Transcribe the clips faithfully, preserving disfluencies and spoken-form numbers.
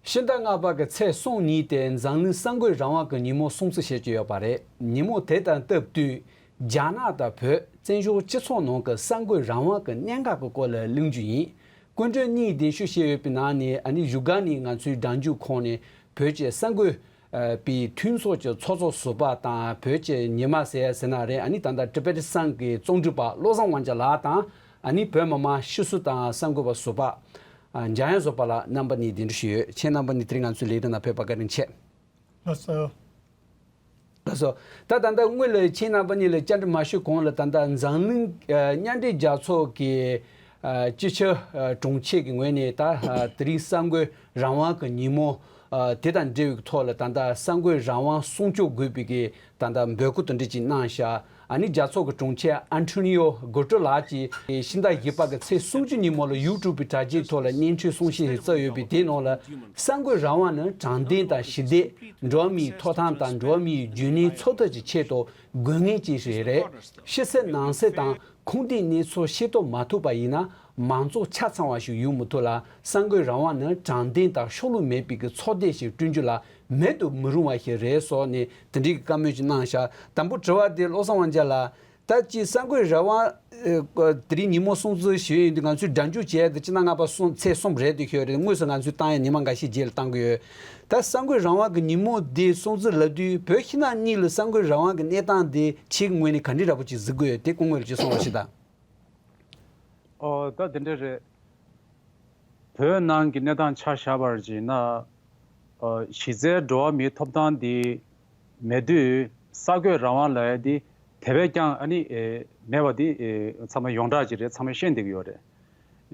ཕྱི་ཟླ་ལྔ་པ་གི་ཚེས་གསུམ་ཉིན་དེ་འཛམ་གླིང་གསར་འགོད་རང་དབང་གི་ཉིན་མོ་སྲུང་བརྩི་བྱེད་ཀྱི་ཡོད་པ་རེད། ཉིན་མོ་དེ་དང་སྟབས་བསྟུན། རྒྱ་ནག་དང་བོད་བཙན་བྱོལ་སྤྱི་ཚོགས་ནང་གི་གསར་འགོད་རང་དབང་གི་གནད་འགག་གི་སྐོར་ལ་གླེང་རྒྱུ་ཡིན། སྐུ་མགྲོན་གཉིས་གདན་ཞུ་བྱས་ཡོད་པའི་ནང་ནས་ཨ་ནི་བཞུགས་སྒར་ནས་ང་ཚོའི་སྒྲ་འཇུག་ཁང་ནས་བོད་ཀྱི་གསར་འགོད་པའི་མཐུན་ཚོགས་ཀྱི་ཚོགས་གཙོ་ཟུར་པ་དང་། བོད་ཀྱི་ཉི་མ་ཟེར་ཡ་ཟེར་ན་རེད། ཨ་ནི་ད་ལྟ་ཊི་བེ་ཊི་སན་གྱི་རྩོམ་སྒྲིག་པ་བློ་བཟང་དབང་རྒྱལ་ལགས་དང་། ཨ་ནི་བོད་མི་མང་སྤྱི་ཟུར་དང་གསར་འགོད་པ་ཟུར་པ་འཇམ་དབྱངས་བཟོ་པ་ལགས། རྣམ་པ་གཉིས་གདན་འདྲེན་ཞུས་ཡོད། ཁྱེད་རྣམ་པ་གཉིས་དེ་རིང་ང་ཚོའི་ལས་རིམ་ནང་ཕེབས་པར་བཀའ་དྲིན་ཆེ། ལགས་སོ། ལགས་སོ། ད་ད་ལྟ་སྔོན་ལ་ཁྱེད་རྣམ་པ་གཉིས་ལ་བཅར་འདྲི་མ་ཞུས་གོང་ལ། ད་ལྟ་འཛམ་གླིང་ཨ་མཉམ་འབྲེལ་རྒྱལ་ཚོགས་ཀྱི་ཨ་སྤྱི་ཁྱབ་ཨ་དྲུང་ཆེ་གི་ངོས་ནས་ད་ཨ་དེ་རིང་གསར་འགོད་རང་དབང་གི་ཉིན་མོ་ཨ་དེ་དང་འབྲེལ་བའི་ཐོག་ལ་ད་ལྟ་གསར་འགོད་རང་དབང་སྲུང་སྐྱོབ་དགོས་པའི་གི་ད་ལྟ་འབོད་སྐུལ་དེ་འདྲ་ཅིག་གནང་ཤག་ཨ་ནི་རྒྱལ་ཚོགས་ཀྱི་དྲུང་ཆེ་ཨན་ཐོ་ནི་ཡོ་གུ་ཏྲོ་ལགས་ཀྱིས་ཕྱི་ཟླ་བཞི་པ་གི་ཚེས་སུམ་ཅུ་ཉིན་མོ་ལ་ཡུ་ཊུབ་པའི་དྲ་རྒྱའི་ཐོག་ལ་བརྙན་འཕྲིན་གསུང་བཤད་ཞིག་བསྩལ་ཡོད་པའི་དེའི་ནང་ལ། གསར་འགོད་རང་དབང་ནི་དྲང་བདེན་དང་ཞི་བདེ། འགྲོ་བ་མིའི་ཐོབ་ཐང་དང་འགྲོ་བ་མིའི་རྒྱུན་གནས་འཚོ་ཐབས་ཀྱི་ཆེད་དུ་དགོས་ངེས་ཅིག་རེད། ཕྱི་གསལ་ནང་གསལ་དང་ཁུངས་ལྡན་གནས་ཚུལ་ཤེས་རྟོགས་མ་ཐུབ་པ་ཡིན་ན། མང་གཙོ་ཆ་ཚང་བ་ཞིག་ཡོང་མི་ཐུབ་ལ། གསར་འགོད་རང་དབང་ནི་དྲང་བདེན་དང་ཕྱོགས་ལྷུང་མེད་པའི་གི་ཚོགས་སྡེ་ཞིག་བསྐྲུན་རྒྱུ་ལ་མེད་དུ་མི་རུང་བ་ཞིག་རེད་སོགས་ནས་དེ་འདྲའི་གི་བཀའ་མོལ་ཅིག་གནང་ཤག་དང་པོ་དྲི་བ་དེ་བློ་བཟང་དབང་རྒྱལ་ལགས། ད་ཅི་གསར་འགོད་རང་དབང་ཨེ་དེ་རིང་ཉིན་མོ་སྲུང་བརྩི་ཞུས་ཡོད་དུས། ང་ཚོས་སྒྲ་འཇུག་བྱས་ཏེ་ཕྱི་ཟླ་ལྔ་པ་སོང་ཚེས་གསུམ་རེད་དེ་ཤོད་རེད། དངོས་སུ་ང་ཚོས་བཏང་ཡ་ཉི་མ་འགའ་ཤས་རྗེས་ལ་བཏང་གི་ཡོད། ད་གསར་འགོད་རང་དབང་གི་ཉིན་མོ་འདི་སྲུང་བརྩི་ལབ་དུས། བོད་ཕྱི་ནང་གཉིས་ལ་གསར་འགོད་རང་དབང་གི་གནས་སྟངས་འདི་ཁྱེད་ཀྱི་ངོས་ནས་ག་འདྲའི་འདྲ་པོ་ཅིག་གཟིགས་ཀྱི་ཡོད། དེ་སྐུ་ངོ་ལ་ཅིག་གསུང་རོགས་ཞུ་དང་། ཨོ་ད་དེ་འདྲ་རེད། བོད་ནང་གི་གནས་སྟངས་ཆ་བཞག་པར་བྱས་ན། ཨོ་གཞི་རྩའི་འགྲོ་བ་མིའི་ཐོབ་ཐང་འདི་མེད་དུས། གསར་འགོད་རང་དབང་ལབ་ཡ་འདི་དེ་བས་ཀྱང་ཨ་ནི་ཨེ་མེད་པ་འདི་ཨེ་ཚང་མ་ཡོངས་གྲགས་ཅིག་རེད། ཚང་མས་ཤེས་བསྡད་ཀྱི་ཡོད་རེད།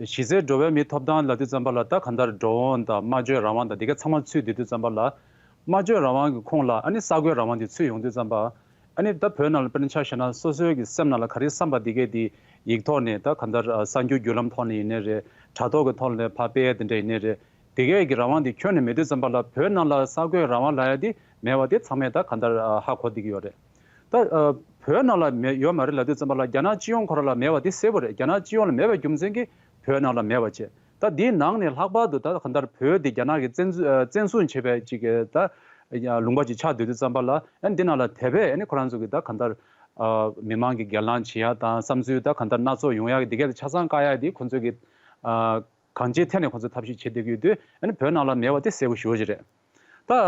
གཞི་རྩའི་འགྲོ་བའི་མིའི་ཐོབ་ཐང་ལབ་དུས་ཙམ་པ་ལ། ད་གང་ལྟར་འགྲོ་འོང་དང་སྨྲ་བརྗོད་རང་དབང་དང་འདི་ག་ཚང་མ་ཚུད་བསྡད་དུས་ཙམ་པ་ལ། སྨྲ་བརྗོད་རང་དབང་གི་ཁོངས་ལ་ཨ་ནི་གསར་འགོད་རང་དབང་འདི་ཚུད་ཡོང་དུས་ཙམ་པ། ཨ་ནི་ད་བོད་ནང་ལ་དཔེར་ན་ཆ་བཞག་ན། སོ་སོའི་གི་སེམས་ནང་ལ་ག་རེ་བསམ་པ་འདི་གས་འདི་ཡིག་ཐོག་ནས་ད་གང་ལྟར་ཨ་གསར་འགྱུར་བརྒྱུད་ལམ་ཐོག་ནས་ཡིན་ནའི་རེད། དྲ་ཐོག་གི་ཐོག་ནས་ཕར་སྤེལ་ཡ་དེ་འདྲ་ཡིན་ནའི་རེད། དེ་གས་ཀྱི་རང་དབང་དེ་ཁྱོན་ནས་མེད་དུས་ཙམ་པ་ལ། བོད་ནང་ལ་གསར་འགོད་རང་དབང་ལབ་ཡ་དེ་མེད་པ་དེ་ཚང་མས་ད་གང་ལྟར་ཨ་ཧ་གོ་བསྡད་ཀྱི་ཡོད་རེད། ད་ཨ་བོད་ནང་ལ་མེད་ཡོད་མ་རེད་ལབ་དུས་ཙམ་པ་ལ། རྒྱ་ནག་སྤྱི་ཡོངས་ཁོ་རང་ལ་མེད་པ་དེ་གསལ་པོ་རེད། རྒྱ་ནག་སྤྱི་ཡོངས་ལ་མེད་པའི་རྒྱུ་མཚན་གྱིས་བོད་ནང་ལ་མེད་པ་བྱས། ད་དེའི་ནང་ནས་ལྷག་པར་དུ་ད་གང་ལྟར་བོད་དེ་རྒྱ་ནག་གིས་བཙན་འཛུལ་ཨ་བཙན་བཟུང་བྱས་པའི་ཅིག་གི་ད་ལུང་པ་ཅིག་ཆགས་སྡོད་དུས་ཙམ་པ་ལ། ཨ་ནི་འདི་ནང་ལ་དེ་བས་ཨ་ནི་ཁོ་རང་ཚོ་གི་ད་གང་ལྟར་ཨ་མི་མང་གི་སྒེར་ལངས་བྱེད་ཡ་དང་། བསམ་ཚུལ་ད་གང་ལྟར་སྣ་ཚོགས་ཡོང་ཡ་གི་དེ་གས་དེ་ཆ་ཚང་བཀག་ཡ་དེ་ཁོ་ཚོ་གི་ཨ་གང་ཅིའི་ཐད་ནས་ཁོ་ཚོས་ཐབས་ཤེས་བྱེད་བསྡད་ཀྱི་ཡོད་དུས། ཨ་ནི་བོད་ནང་ལ་མེད་པ་དེ་གསལ་པོ་ཞེ་པོ་ཅིག་རེད། ད་ཨ་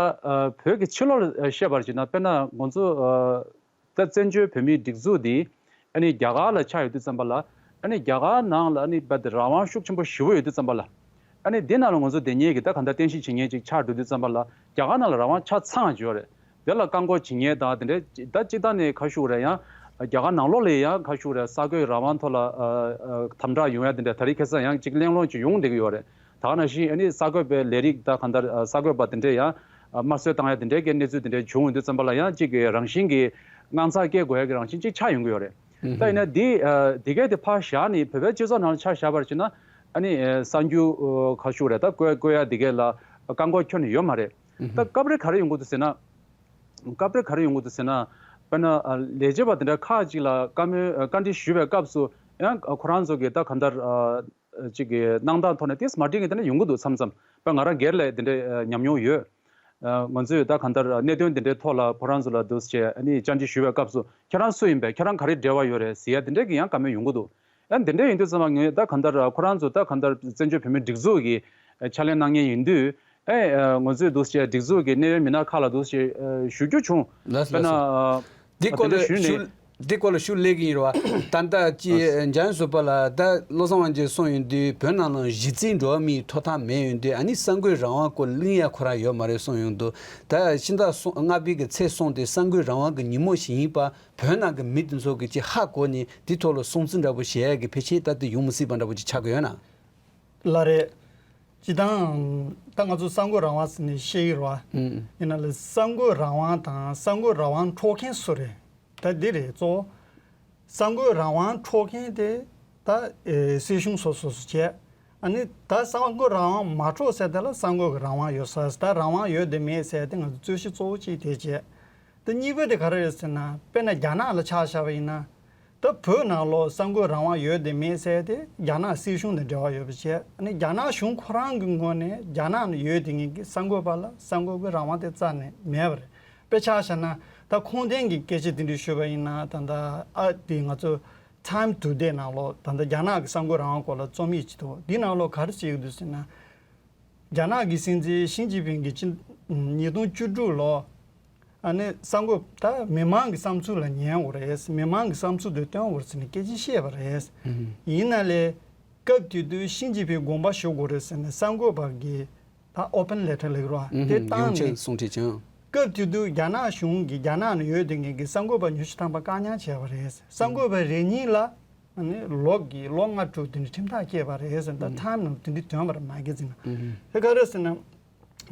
བོད་ཀྱི་ཕྱི་ལོགས་ལ་བཤད་པར་བྱས་ན། དཔེར་ན་ང་ཚོ་ཨ་ད་བཙན་བྱོལ་བོད་མིའི་སྒྲིག་འཛུགས་འདི་ཨ་ནི་རྒྱ་གར་ལ་ཆགས་ཡོད་དུས་ཙམ་པ་ལ། ཨ་ནི་རྒྱ་གར་ནང་ལ་ཨ་ནི་རྦད་དེ་རང་དབང་ཤུགས་ཆེན་པོ་ཞེ་པོ་ཡོད་དུས་ཙམ་པ་ལ། ཨ་ནི་འདི་ནང་ལ་ང་ཚོ་དེ་སྔའི་གི་ད་གང་ལྟར་རྟེན་གཞི་བྱེད་མཁན་ཅིག་ཆགས་འགྲོ་དུས་ཙམ་པ་ལ། རྒྱ་གར་ནང་ལ་རང་དབང་ཆ་ཚང་ཡོད་རེད། དེ་ལ་བཀག་འགོག་བྱེད་མཁན་དང་དེ་འདྲའི་ད་སྤྱིར་བཏང་ནས་ཁ་ཤུགས་རེད། ཡང་རྒྱ་གར་ནང་ལོགས་ལ་ཡང་ཁ་ཤུགས་རེད། གསར་འགོད་རང་དབང་ཐོག་ལ་ཨ་ཨ་དམ་དྲག་ཡོང་ཡ་དེ་འདྲ་ད་རེས་ཁ་སང་ཡང་ཅིག་གླེང་སློང་ཅིག་ཡོང་བསྡད་ཀྱི་ཡོད་རེད། ད་ག་ནང་བཞིན་ཨ་ནི་གསར་འགོད་པའི་ལས་རིགས་ད་གང་ལྟར་ཨ་གསར་འགོད་པ་དེ་འདྲས་ཡང་ཨ་དམར་གསོད་བཏང་ཡ་དེ་འདྲས་ཀྱི་གནས་ཚུལ་དེ་འདྲས་བྱུང་ཡོང་དུས་ཙམ་པ་ལ། ཡང་གཅིག་གི་རང་བཞིན་གྱི་དངངས་འཚབ་སྐྱེ་དགོས་ཡ་གི་རང་བཞིན་གཅིག་ཆགས་ཡོང་གི་ཡོད་རེད། ད་ཡིན་ན་འདི་ཨ་དེ་གས་དེ་ཕར་བཞག་ནས་བོད་པའི་སྤྱི་ཚོགས་ནང་ལ་ཆ་བཞག་པར་བྱས་ན། ཨ་ནི་ཨ་གསར་འགྱུར་ཨ་ཁ་ཤུགས་རེད། ད་བཀོད་བཀོད་ཡ་དེ་གས་ལ་བཀག་འགོག་ཁྱོན་ནས་ཡོད་མ་རེད། ད་སྐབས་རེ་ག་རེ་ཡོང་གི་འདུག་ཟེར་ན། སྐབས་རེ་ག་རེ་ཡོང་གི་འདུག་ཟེར་ན། དཔེར་ན་ཨ་ལས་བྱེད་པ་དེ་འདྲ་ཁག་ཅིག་ལ་བཀའ་མོལ་ཨ་བཀའ་འདྲི་ཞུས་པའི་སྐབས་སུ། ཡང་ཁོ་རང་ཚོ་གི་ད་གང་ལྟར་ཨ་ཅིག་གི་སྣང་དག་ཐོག་ནས་ཏིས་མ་འགྲིག་གི་དེ་འདྲ་ཡོང་གི་འདུག་མཚམས་མཚམས། དཔེར་ང་རང་སྒེར་ལ་དེ་འདྲའི་ཨ་ཉམས་མྱོང་ཡོད། ཨ་ང་ཚོས་ད་གང་ལྟར་ཨ་གནད་དོན་དེ་འདྲའི་ཐོག་ལ་ཁོ་རང་ཚོ་ལ་འདུག་སེ་ཨ་ནི་བཅར་འདྲི་ཞུ་བའི་སྐབས་སུ། ཁྱེད་རང་སུ་ཡིན་པས། ཁྱེད་རང་ག་རེ་འབྲེལ་བ་ཡོད་རེད་ཟེར་ཡ་དེ་འདྲའི་གི་ཡང་བཀའ་མོལ་ཡོང་གི་འདུག་ཨ་དེ་འདྲ་ཡིན་དུས་ཙམ་པ་ངས་ད་གང་ལྟར་ཨ་ཁོ་རང་ཚོ་ད་གང་ལྟར་བཙན་བྱོལ་བོད་མིའི་སྒྲིག་འཛུགས་ཀྱི་ཨ་ཕྱག་ལས་གནང་མཁན་ཡིན་དུས། ཨེ་ཨ་ང་ཚོས་འདུག་སེ་སྒྲིག་འཛུགས་ཀྱི་གནད་ཡོད་མི་སྣ་ཁག་ལ་འདུག་སེ་ཨ་ཞུ་རྒྱུ་བྱུང་། ལགས་སོ། དཔེར་ན་ལགས་སོ། ཨ་འདི་སྐོར་དེ་འདྲ་ལ་ཞུས་ཞུ་ནས། འདི་སྐོར་ལ་ཞུ་ལས་ཀྱི་ཡིན་རེད་བ། ད་ལྟ་ཅི་ལགས་སོ། འཇམ་དབྱངས་ཟུར་པ་ལ་ད་བློ་བཟང་དབང་རྒྱལ་གསུངས་ཡོང་དུས། བོད་ནང་ལ་གཞི་རྩའི་འགྲོ་བ་མིའི་ཐོབ་ཐང་མེད་ཡོང་དུས། ཨ་ནི་གསར་འགོད་རང་དབང་སྐོར་གླེང་ཡ་ཁོ་རང་ཡོད་མ་རེད་གསུངས་ཡོང་འདུག་ད་ཕྱི་ཟླ་གསུམ་ལྔ་པའི་གི་ཚེས་གསུམ་དེ་གསར་འགོད་རང་དབང་གི་ཉིན་མོ་ཞིག་ཡིན་པ། བོད་ནང་གི་མི་དེ་ཚོ་གིས་ཅིག་ཧ་གོ་ནས་དེ་ཐོག་ལ་སྲུང་བརྩི་འདྲ་པོ་བྱེད་ཡ་གི་ཕལ་ཆེར་ད་དེ་ཡོང་མི་སྲིད་པ་འདྲ་པོ་ཅིག་ཆགས་ཀྱི་ཡོད་ན། ལགས་རེད། སྤྱིར་བཏང་ད་ང་ཚོ་གསར་འགོད་རང་དབང་ཟེར་ནས་བཤད་ཀྱི་རེད་བ། ཨང་། ཡིན་ན་ལས་གསར་འགོད་རང་དབང་དང་གསར་འགོད་རང་དབང་འཕྲོག་མཁན་སུ་རེད། ད་འདི་རེད་གཙོ་བོ། གསར་འགོད་རང་དབང་འཕྲོག་མཁན་དེ་ད་ཨེ་སྲིད་གཞུང་སོ་སོ་སོ་བྱས། ཨ་ནི་ད་གསར་འགོད་རང་དབང་མ་འཕྲོག་ཟེར་དེ་ལ་གསར་འགོད་ཀྱི་རང་དབང་ཡོད་ས། ད་རང་དབང་ཡོད་དེ་མེད་ཟེར་དེ་ང་ཚོ་རྩོད་གཞི་གཙོ་བོ་གཅིག་དེ་བྱས། དེ་གཉིས་པ་དེ་ག་རེ་རེད་ཟེར་ན། དཔེར་ན་རྒྱ་ནག་ལ་ཆ་བཞག་པ་ཡིན་ན། ད་བོད་ནང་ལོགས་གསར་འགོད་རང་དབང་ཡོད་དེ་མེད་ཟེར་དེ་རྒྱ་ནག་སྲིད་གཞུང་དང་འབྲེལ་བ་ཡོད་པ་བྱས། ཨ་ནི་རྒྱ་ནག་གཞུང་ཁོ་རང་གི་ངོས་ནས་རྒྱ་ནག་ནང་ཡོད་དེ་ངེད་ཀྱི་གསར་འགོད་པ་ལ་གསར་འགོད་ཀྱི་རང་དབང་དེ་རྩ་ནས་མེད་པ་རེད། དཔེ་ཆ་བཞག་ན་ད་ཁུངས་ལྡན་གྱི་སྐད་ཆ་དེ་འདྲ་ཞུས་པ་ཡིན་ན། ད་ལྟ་ཨ་དེ་ང་ཚོ་Time Today ནང་ལོགས་ད་ལྟ་རྒྱ་ནག་གི་གསར་འགོད་རང་དབང་སྐོར་ལ་རྩོམ་ཡིག་ཅིག་འདུག་འདི་ནང་ལོགས་ག་རེ་བྱས་ཡོད་འདུག་ཟེར་ན། རྒྱ་ནག་གི་སྲིད་འཛིན་ཞི་ཅིན་ཕིང་གིས་ཕྱི་ཉིས་སྟོང་བཅུ་དྲུག་ལོ། ཨ་ནི་གསར་འགོད་ད་མི་མང་གི་བསམ་ཚུལ་ལ་ཉན་དགོས་རེད། མི་མང་གི་བསམ་ཚུལ་དེ་སྟོན་དགོས་ཟེར་ནས་སྐད་ཆ་བཤད་པ་རེད། ཡིན་ན་ལས་སྐབས་དེ་དུས་ཞི་ཅིན་ཕིང་དགོངས་པ་ཞུ་དགོས་རེད་ཟེར་ནས་གསར་འགོད་པ་གིས་ད་Open Letter ལབ་ཀྱི་རེད་བ། དེ་བཏང་ནས་གསུང་བཤད་བྱུང་། སྐབས་དེ་དུས་རྒྱ་ནག་གཞུང་གིས་རྒྱ་ནག་ནང་ཡོད་དེ་ངེད་ཀྱི་གསར་འགོད་པ་ཉི་ཤུ་ཐམ་པ་བཀག་ཉར་བྱས་པ་རེད། གསར་འགོད་པ་རེ་གཉིས་ལ་ཨ་ནི་ལོ་གི་ལོ་ལྔ་དྲུག་དེ་འདྲ་ཁྲིམས་ཐག་བཅད་པ་རེད་ཟེར། ད་Time ནང་དེ་འདྲ་བཏོན་པ་རེད། མ་གི་ཟིན་ན་དེ་ག་རེ་ཟེར་ན།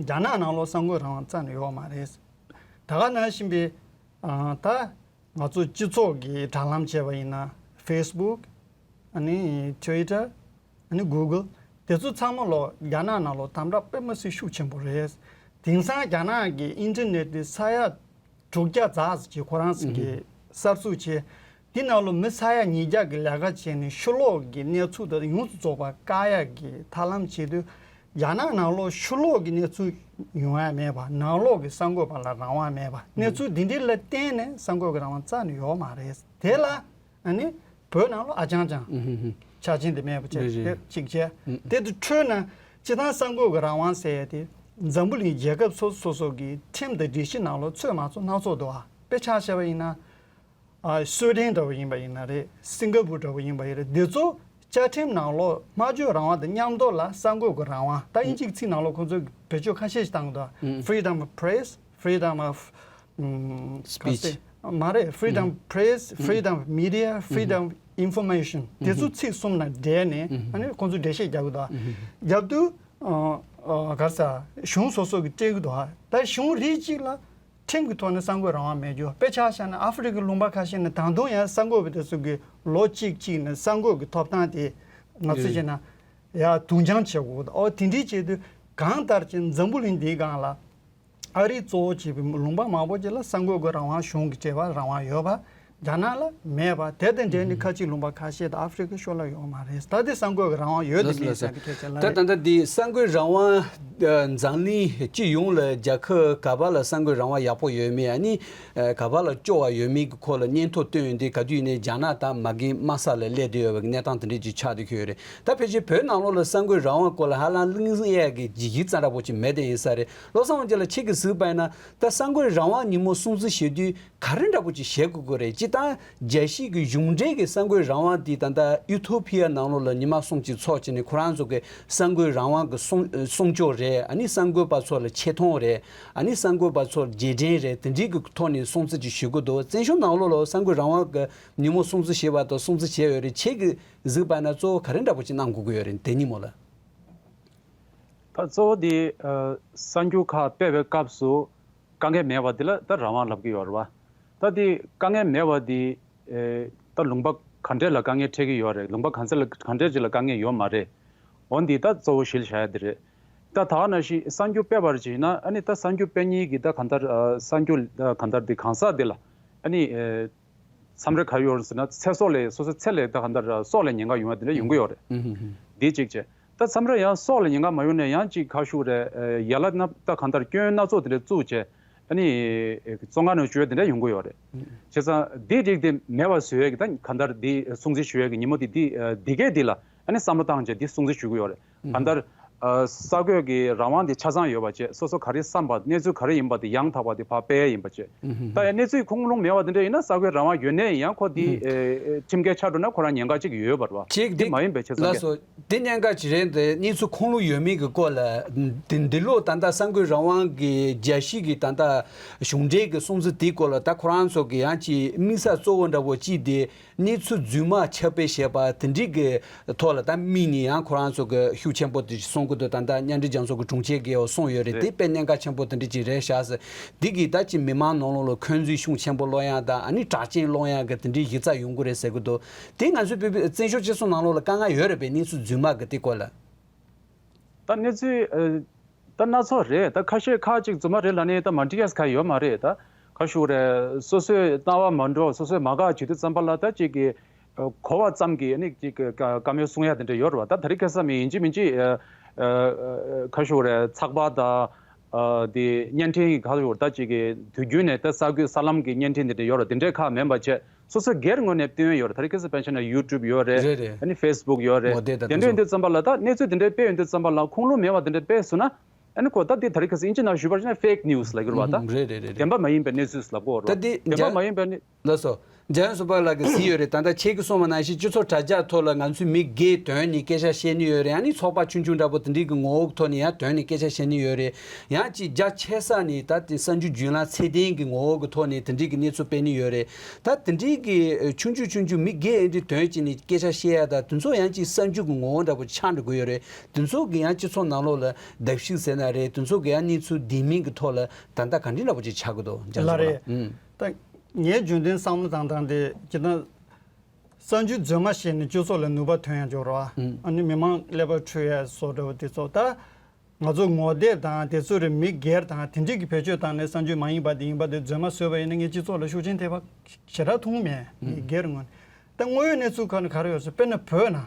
རྒྱ་ནག་ནང་ལོགས་གསར་འགོད་རང་དབང་རྩ་ནས་ཡོད་མ་རེད། ད་ག་ནང་བཞིན་པའི་ཨ་ད་ང་ཚོ་སྤྱི་ཚོགས་ཀྱི་དྲ་ལམ་བྱས་པ་ཡིན་ན་Facebook ཨ་ནི་Twitter ཨ་ནི་Google དེ་ཚོ་ཚང་མ་ལོགས་རྒྱ་ནག་ནང་ལོགས་དམ་དྲག་དཔེ་མི་སྲིད་ཤུགས་ཆེན་པོ་རེད། དེང་སང་རྒྱ་ནག་གི་ཨིན་ཊར་ནེཊ་དེ་ས་ཡ་དྲུག་བརྒྱ་ཙམ་ཞིག་ཁོ་རང་ཚོ་གིས་གསར་བཙུགས་བྱས། དེ་ནང་ལོགས་མི་ས་ཡ་ཉིས་བརྒྱ་གིས་ལས་ཀ་བྱས་ནས་ཕྱི་ལོགས་ཀྱི་གནས་ཚུལ་དེ་ཡོངས་སུ་རྫོགས་པ་བཀག་ཡག་གི་ཐབས་ལམ་བྱེད་དུས། རྒྱ་ནག་ནང་ལོགས་ཕྱི་ལོགས་ཀྱི་གནས་ཚུལ་ཡོང་ཡ་མེད་པ། ནང་ལོགས་ཀྱི་གསར་འགོད་པ་ལ་རང་དབང་མེད་པ། གནས་ཚུལ་འདི་འདྲ་ལ་བརྟེན་ནས་གསར་འགོད་ཀྱི་རང་དབང་རྩ་ནས་ཡོད་མ་རེད། དེ་ལ་ཨ་ནི་བོད་ནང་ལོགས་ཨ་ཅང་ཅང་ཆ་རྐྱེན་དེ་མེད་པ་བྱས། རེད་རེད། དེ་གཅིག་བྱས། དེ་དུ་འཕྲོས་ན་སྤྱིར་བཏང་གསར་འགོད་ཀྱི་རང་དབང་ཟེར་ཡ་དེ་འཛམ་བུ་གླིང་རྒྱལ་ཁབ་སོ་སོ་སོ་སོ་གི་ཁྲིམས་དང་སྒྲིག་གཞི་ནང་ལོགས་ཚུད་མ་ཚུད་སྣ་ཚོགས་འདུག་ཨ། དཔེ་ཆ་བཞག་པ་ཡིན་ན། ཨ་སུའེ་ཌེན་འདྲ་བོ་ཡིན་པ་ཡིན་ན་རེད། སིང་ག་པུར་འདྲ་བོ་ཡིན་པ་ཡིན་རེད། འདི་ཚོ་བཅའ་ཁྲིམས་ནང་ལོགས་སྨྲ་བརྗོད་རང་དབང་དང་མཉམ་དུ་ལ་གསར་འགོད་ཀྱི་རང་དབང་། ད་དབྱིན་ཇིའི་ཚིག་ནང་ལོགས་ཁོང་ཚོས་བེད་སྤྱོད་ཁ་ཤས་ཤིག་བཏང་གི་འདུག Freedom of press, freedom of ཨམ། Speech. ག་ཚོད་མ་རེད། Freedom of press, freedom of media, freedom of information. དེ་ཚོ་ཚིག་གསུམ་ནང་འབྲེལ་ནས་ཨ་ནི་ཁོང་ཚོས་འགྲེལ་བཤད་རྒྱག་གི་འདུག་རྒྱབ་དུས་ཨ་ཨ་ག་རེ་ཟེར། གཞུང་སོ་སོ་གིས་སྤྲད་ཀྱི་འདུག་ད་གཞུང་རིགས་གཅིག་ལ་ཁྲིམས་ཀྱི་ཐོག་ནས་གསར་འགོད་རང་དབང་མེད་རྒྱུ། དཔེ་ཆ་བཞག་ན་ཨ་ཧྥེ་རི་ཁའི་ལུང་པ་ཁ་ཤས་ནས་ད་དུང་ཡང་གསར་འགོད་པ་དེ་ཚོ་གི་ལོ་གཅིག་གཅིག་ནས་གསར་འགོད་ཀྱི་ཐོབ་ཐང་དེ་ང་ཚོས་བྱས་ན་ཡ་དུང་རྐྱང་བྱེད་དགོས། ཨོ་དེ་འདྲའི་བྱེད་དུས་གང་ལྟར་གྱི་འཛམ་བུ་གླིང་འདིའི་སྒང་ལ་ཨ་རི་གཙོ་བོ་བྱས་པའི་ལུང་པ་མང་པོ་ཅིག་ལ་གསར་འགོད་ཀྱི་རང་དབང་གཞུང་གིས་སྤྲད་པ་རང་དབང་ཡོད་པ། རྒྱ་ནག་ལ་མེད་པ། དེ་དང་འབྲེལ་ནས་ཁ་ཆེའི་ལུང་པ་ཁ་ཤས་དང་ཨ་ཧྥེ་རི་ཁ་ཕྱོགས་ལ་ཡོད་མ་རེད། ད་དེ་གསར་འགོད་ཀྱི་རང་དབང་ཡོད་དེ་མེད་ཟེར་གྱི་སྐད་ཆ་ལ་ད་རེད། ད་ལྟ་འདི་གསར་འགོད་རང་དབང་འཛམ་གླིང་སྤྱི་ཡོངས་ལ་རྒྱལ་ཁབ་ག་པ་ལ་གསར་འགོད་རང་དབང་ཡག་པོ་ཡོད་མེད། ཨ་ནི་ག་པ་ལ་སྐྱོ་བ་ཡོད་མེད་ཀྱི་སྐོར་ལ་སྙན་ཐོ་བཏོན་ཡོད་འདི་ག་དུས་ནས་རྒྱ་ནག་དང་མ་གི་དམའ་ས་ལ་སླེབས་བསྡད་ཡོད་པའི་གནས་སྟངས་དེ་འདྲ་ཅིག་ཆགས་བསྡད་ཀྱི་ཡོད་རེད། ད་ཕལ་ཆེར་བོད་ནང་ལོགས་ལ་གསར་འགོད་རང་དབང་སྐོར་ལ་ཧ་ལམ་གླེང་ཡས་ཀྱི་ཡིག་ཡིག་ཙམ་འདྲ་པོ་ཅིག་མེད་དེ་ཡིན་ས་རེད། བློ་བཟང་དབང་རྒྱལ་ལགས་ཁྱེད་ཀྱིས་གཟིགས་པ་ཡིན་ན་ད་གསར་འགོད་རང་དབང་ཉིན་མོ་སྲུང་བརྩི་བྱེད་དུས། ག་རེ་འདྲ་པོ་ཅིག་བྱེད་དགོས་ཀྱི་རེད། སྤྱིར་བཏང་རྒྱལ་སྤྱིའི་གི་གཞུང་འབྲེལ་གྱི་གསར་འགོད་རང་དབང་འདི་ད་ལྟ་ཡུ་ཐོ་པི་ཡ་ནང་ལོགས་ལ་ཉི་མ་གསུམ་ཅིག་ཚོགས་བྱས་ནས་ཁོ་རང་ཚོ་གི་གསར་འགོད་རང་དབང་གི་སྲུང་སྲུང་སྐྱོབ་རེད། ཨ་ནི་གསར་འགོད་པ་ཚོ་ལ་ཆེ་མཐོང་རེད། ཨ་ནི་གསར་འགོད་པ་ཚོར་རྗེས་དྲན་རེད། དེ་འདྲའི་གི་ཐོག་ནས་སྲུང་བརྩི་ཅིག་ཞུ་གི་འདུག་བཙན་བྱོལ་ནང་ལོགས་ལ་གསར་འགོད་རང་དབང་གི་ཉིན་མོ་སྲུང་བརྩི་བྱས་པ་དང་སྲུང་བརྩི་བྱས་ཡོད་རེད། ཁྱེད་ཀྱིས་གཟིགས་པ་ན་གཙོ་བོ་ག་རེ་འདྲ་པོ་ཅིག་གནང་དགོས་ཀྱི་ཡོད་རེད་དེ་ཉིན་མོ་ལ། ད་གཙོ་བོ་དེ་ཨ་གསར་འགྱུར་ཁག་སྤེལ་བའི་སྐབས་སུ་དཀའ་ངལ་མེད་པ་དེ་ལ་ད་རང་དབང་ལབ་ཀྱི་ཡོད་རེད་བ། ད་དེ་དཀའ་ངལ་མེད་པ་དེ་ཨེ་ད་ལུང་པ་ག་འདྲས་ལ་དཀའ་ངལ་འཕྲད་ཀྱི་ཡོད་རེད། ལུང་པ་གང་ས་ལ་ག་འདྲས་ཅིག་ལ་དཀའ་ངལ་ཡོད་མ་རེད། འོ་འདི་ད་གཙོ་བོ་གཞི་ལ་བཞག་ཡ་དེ་རེད། ད་ད་ག་ནང་བཞིན་གསར་འགྱུར་སྤེལ་བར་བྱས་ན་ཨ་ནི་ད་གསར་འགྱུར་སྤེལ་མཁན་གྱི་ད་གང་ལྟར་ཨ་གསར་འགྱུར་ཨ་གང་ལྟར་དེ་གང་ཟག་དེ་ལ་ཨ་ནི་ཨེ། མཚམས་རེ་ག་ཡོད་ཟེར་ན་ཚེ་སྲོག་ལས་སོ་སོའི་ཚེ་ལས་ད་ག་འདྲ་སྲོག་ལ་ཉེན་ཁ་ཡོང་བ་དེ་འདྲ་ཡོང་གི་ཡོད་རེད། འདི་གཅིག་བྱས། ད་མཚམས་རེ་ཡང་སྲོག་ལ་ཉེན་ཁ་མ་ཡོང་ནས་ཡང་གཅིག་ཁ་ཤུགས་རེད། ཡ་ལ་ན་ད་ག་འདྲ་སྐྱོན་སྣ་ཚོགས་དེ་འདྲ་བཙུགས་བྱས་ཨ་ནི་བཙོན་ཁང་ནང་བཅུག་ཡ་དེ་འདྲ་ཡོང་གི་ཡོད་རེད། བྱས་ཙང་འདི་རིགས་དེ་མེད་པ་བཟོ་ཡས་ཀྱི་ད་ག་འདྲ་འདི་སྲུང་བརྩི་ཞུ་ཡས་ཀྱི་ཉིན་མོ་དེ་འདི་འདི་གས་འདི་ལ་ཨ་ནི་བསམ་བློ་བཏང་བྱས་འདི་སྲུང་བརྩི་ཞུ་གི་ཡོད་རེད། གང་ལྟར། ཨ་གསར་འགོད་ཀྱི་རང་དབང་དེ་ཆ་ཚང་ཡོད་པ་བྱས། སོ་སོ་ག་རེ་བསམ་པ་གནས་ཚུལ་ག་རེ་ཡིན་པ་དེ་ཡང་དག་པ་དེ་ཕར་སྤེལ་ཡ་ཡིན་པ་བྱས། ད་ཡང་གནས་ཚུལ་ཁུངས་ལུང་མེད་པ་དེ་འདྲ་ཡིན་ན་གསར་འགོད་རང་དབང་ཡོད་ནའི་ཡང་ཁོ་དེ་ཨེ་ཁྲིམས་འགལ་ཆགས་འགྲོ་ན་ཁོ་རང་ཉེན་ཁ་གཅིག་ཡོད་པ་རེད་བ། ཅིག་དེ་མ་ཡིན་པའི་ཆ་ཚང་ལགས་སོ། དེ་གནད་འགག་ཅིག་རེད་དེ། གནས་ཚུལ་ཁུངས་ལུང་ཡོད་མེད་ཀྱི་སྐོར་ལ་དེ་འདི་ལོ་ད་ལྟ་གསར་འགོད་རང་དབང་གི་རྒྱལ་སྤྱི་གི་ད་ལྟ་གཞུང་འབྲེལ་གྱི་སྲུང་བརྩི་དེའི་སྐོར་ལ་ད་ཁོ་རང་ཚོ་གི་ཡང་ཅིག་དམིགས་བསལ་གཙོ་བོ་འདྲ་པོ་ཅིག་དེ། གནས་ཚུལ་རྫུན་མ་ཁྱབ་སྤེལ་བྱས་པ་དེ་འདྲའི་གི་ཐོག་ལ་ད་དམིགས་ནས་ཡང་ཁོ་རང་ཚོ་གི་ཤུགས་ཆེན་པོ་དེ་གསུང་གི་འདུག་ད་ལྟ་གཉའ་ཁྲི་རྒྱ་མཚོ་གི་དྲུང་ཆེ་གིས་གསུངས་ཡོད་རེད། དེ་དཔེ་གནད་འགག་ཆེན་པོ་དེ་འདྲ་ཅིག་རེད་ཤག་ཟེར། འདི་གིས་ད་ཅིག་མི་མང་ནང་ལོགས་ལ་འཁོན་འཛིན་ཤུགས་ཆེན་པོ་སློང་ཡག་དང་ཨ་ནི་དྲག་རྐྱེན་སློང་ཡག་གི་དེ་འདྲའི་གཞི་རྩ་ཡོང་གི་རེད་ཟེར་གི་འདུག་དེ་ང་ཚོའི་བོད་པའི་བཙན་བྱོལ་སྤྱི་ཚོགས་ནང་ལོགས་ལ་དཀའ་ངལ་ཡོད་རེད་པས། གནས་ཚུལ་རྫུན་མ་གི་དེ་སྐོར་ལ། ད་གནས་ཚུལ་ཨ་ད་སྣ་ཚོགས་རེད། ད་ཁ་ཤས་ཁག་ཅིག་རྫུན་མ་རེད་ལབ་ནས་ད་མ་འགྲིག་ཡས་ཁག་ཡོད་མ་རེད། ད་ ག་ཞུ་རེད། སོ་སོའི་ལྟ་བ་མ་འགྲོ། སོ་སོའི་མ་དགའ་བྱེད་དུས་ཙམ་པ་ལ་ད་ཅིག་གི་གོ་བ་ཙམ་གྱིས་ནི་ཅིག་གི་བཀའ་མོལ་གསུང་ཡ་དེ་འདྲ་ཡོད་རེད་བ། ད་དེ་རིང་ཁ་སང་མི་ཡིན་གཅིག་མིན་གཅིག་ག་ཞུ་རེད། ཚགས་པར་དང་དེ་བརྙན་འཕྲིན་གྱི་ག་ཞུ་རེད། ད་ཅིག་གི་དུས་རྒྱུན་ནས་ད་ས་ཁུལ་ས་ལམ་གྱི་བརྙན་འཕྲིན་དེ་འདྲ་ཡོད་རེད། དེ་འདྲའི་ཁག་མིན་པ་བྱས་སོ་སོ་སྒེར་ངོས་ནས་བཏོན་ཡོད་རེད། དེ་རིང་ཁ་སང་དཔེར་བྱས་ན་ཡུ་ཊུབ་ཡོད་རེད། རེད་རེད། ཨ་ནི་ཕེ་སི་བུག་ཡོད་རེད། ངོ་དེབ་དང་དེ་འདྲ་ཡིན་དུས་ཙམ་པ་ལ་ད་གནས་ཚུལ་དེ་འདྲ་སྤེལ་ཡོང་དུས་ཙམ་པ་ལ་ཁུངས་ལུང་མེད་པ་དེ་འདྲ་སྤེལ་སོང་ན། ཨ་ནི་ཁོ་ད་འདི་ད་རེས་ཁ་སང་ཨིན་ཇི་ནང་ཞུས་པར་བྱས་ན་ཕེག་ནིའུ་སི་ལབ་ཀྱི་རེད་བ། ད་ཨུམ། རེད་རེད་རེད་རེད། བདེན་པ་མ་ཡིན་པའི་གནས་ཚུལ་ལབ་ཀྱི་ཡོད་རེད་བ། ད་འདི་བདེན་པ་མ་ཡིན་པའི་གནས། ལགས་སོ། འཇམ་དབྱངས་ཟུར་པ་ལགས་ཀྱིས་གཟིགས་ཡོད་རེད། ད་ལྟ་ཁྱེད་ཀྱིས་གསུངས་པ་ནང་བཞིན་སྤྱི་ཚོགས་དྲ་རྒྱ་ཐོག་ལ་ང་ཚོས་མི་སྒེར་དོན་ནས་སྐད་ཆ་བཤད་ནི་ཡོད་རེད། ཨ་ནི་ཚོགས་པ་ཆུང་ཆུང་འདྲ་པོ་དེ་འདྲའི་གི་ངོ་བོ་གི་ཐོག་ནས་ཡང་དོན་ནས་སྐད་ཆ་བཤད་ནི་ཡོད་རེད། ཡང་ཅིག་རྒྱ་ཆེ་ས་ནས་ད་དེ་གསར་འགྱུར་བརྒྱུད་ལམ་ཚད་ལྡན་གྱི་ངོ་བོ་གི་ཐོག་ནས་དེ་འདྲའི་གི་གནས་ཚུལ་སྤེལ་ནི་ཡོད་རེད། ད་དེ་འདྲའི་གི་ཆུང་ཆུང་ཆུང་ཆུང་མི་སྒེར་ཨེ་འདྲའི་དོན་བྱས་ནས་སྐད་ཆ་བཤད་ཡ་ད་དེ་ཚོ་ཡང་ཅིག་གསར་འགྱུར་གྱི་ངོ་བོ་འདྲ་པོ་ཆགས་འགྲོ་གི་ཡོད་རེད། དེ་ཚོ་གི་ཡང་སྤྱི་ཚོགས་ནང་ལོགས་ལ་བརྡབ་གསིག་ཟེར་ན་རེད། དེ་ཚོ་གི་ཡང་གནས་ཚུལ་བདེན་མིན་གྱི་ཐོག་ལ་ད་ལྟ་ག་འདྲ་འདྲ་པོ་ཅིག་ཆགས་ཀྱི་འདུག་འཇམ་ལགས་ཟུར་པ་རེད། ལགས། ཨུམ། ད་ངའི་རྒྱུན་ལྡན་བསམ་བློ་དང་དང་དེ་སྤྱིར་བཏང་གསར་འགྱུར་རྫུན་མ་བཤད་ནས་སྤྱི་ཚོགས་ལ་ནུས་པ་ཐོན་ཡ་འཇོག་རོགས་ཨ། ཨུམ། ཨ་ནི་མི་མང་ཀླད་པ་འཁྲུལ་ཡ་བཟོ་འདྲ་པོ་དེ་ཚོ་ད་ང་ཚོ་ངོ་དེབ་དང་དེ་ཚོ་རེད། མི་སྒེར་དང་དེ་འདྲས་ཀྱི་བེད་སྤྱོད་བཏང་ནས་གསར་འགྱུར་མ་ཡིན་པ་དེ་ཡིན་པ་དེ་རྫུན་མ་བཟོས་པ་ཡིན་ན་ངས་སྤྱི་ཚོགས་ལ་ཤུགས་རྐྱེན་ཐེབས་པ་ཞེ་དྲག་མཐོང་མེད། ངའི་སྒེར་ངོས་ནས་ད་དངོས་ཡོད་གནས་ཚུལ་ཁག་ནི་ག་རེ་ཡོད་ཟེར། དཔེར་ན་བོད་ན།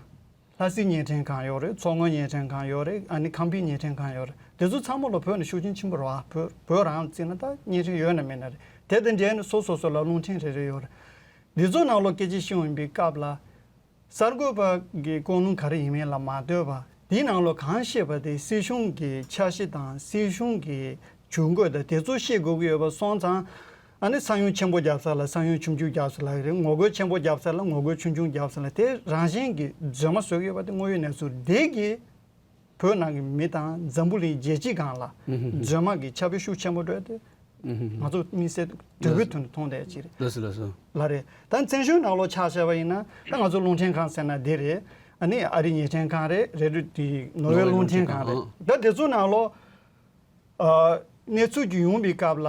ལྷ་སའི་བརྙན་འཕྲིན་ཁང་ཡོད་རེད། མཚོ་སྔོན་བརྙན་འཕྲིན་ཁང་ཡོད་རེད། ཨ་ནི་ཁམས་པའི་བརྙན་འཕྲིན་ཁང་ཡོད་རེད། དེ་ཚོ་ཚང་མ་ལ་བོད་ནས་ཤུགས་རྐྱེན་ཆེན་པོ་རེད་བ། བོད་བོད་རང་བརྩིས་ན་ད་བརྙན་འཕྲིན་ཡོད་ན་མེད་ན་རེད། དེ་དང་འབྲེལ་ནས་སོ་སོ་སོ་ལ་རླུང་འཕྲིན་རེ་རེ་ཡོད་རེད། འདི་ཚོ་ནང་ལོགས་སྐད་ཆ་བཤད་ཡོང་པའི་སྐབས་ལ། གསར་འགོད་པ་གི་ཀུན་སློང་ག་རེ་ཡིན་མིན་ལ་མ་ལྟོས་པ། དེའི་ནང་ལོགས་གང་བཤད་པ་དེ་སྲིད་གཞུང་གི་འཆར་གཞི་དང་སྲིད་གཞུང་གི་ཇུས་འགོད་དང་དེ་ཚོ་བཤད་དགོས་ཀྱི་ཡོད་པ་སོང་ཙང་། ཨ་ནི་ས་ཡོམ་ཆེན་པོ་བརྒྱབ་ས་ལ་ས་ཡོམ་ཆུང་ཆུང་བརྒྱབ་ས་ལ་རེད། ངོ་རྒོལ་ཆེན་པོ་བརྒྱབ་ས་ལ་ངོ་རྒོལ་ཆུང་ཆུང་བརྒྱབ་ས་ལ་དེ་རང་བཞིན་གྱིས་རྫུན་མ་བཟོ་གི་ཡོད་པ་དེ་དངོས་ཡོད་གནས་ཚུལ་འདི་གིས་བོད་ནང་གི་མི་དང་འཛམ་བུ་གླིང་རྒྱལ་སྤྱི་སྒང་ལ་ཨུ་ཧུ་ཧུ། རྫུན་མ་གི་ཁྱབ་སྤེལ་ཤུགས་ཆེན་པོ་འགྲོ་ཡ་དེ་ཨུ་ཧུ་ཧུ། ང་ཚོ་དམིགས་བསལ་དུ་དོད་པོའི་ཐོག་ནས་མཐོང་བསྡད་ཀྱི་རེད། ལགས་སོ་ལགས་སོ། ལགས་རེད། ད་བཙན་བྱོལ་ནང་ལོགས་ཆ་བཞག་པ་ཡིན་ན་ད་ང་ཚོ་རླུང་འཕྲིན་ཁང་ཟེར་ན་འདི་རེད། ཨ་ནི་ཨ་རིའི་བརྙན་འཕྲིན་ཁང་རེད། རེད་འདུག་དེ་ནོར་ཝེ་རླུང་འཕྲིན་ཁང་རེད། ད་དེ་ཚོ་ནང་ལོགས། ཨ། གནས་ཚུལ་ཅིག་ཡོང་བའི་སྐབས་ལ།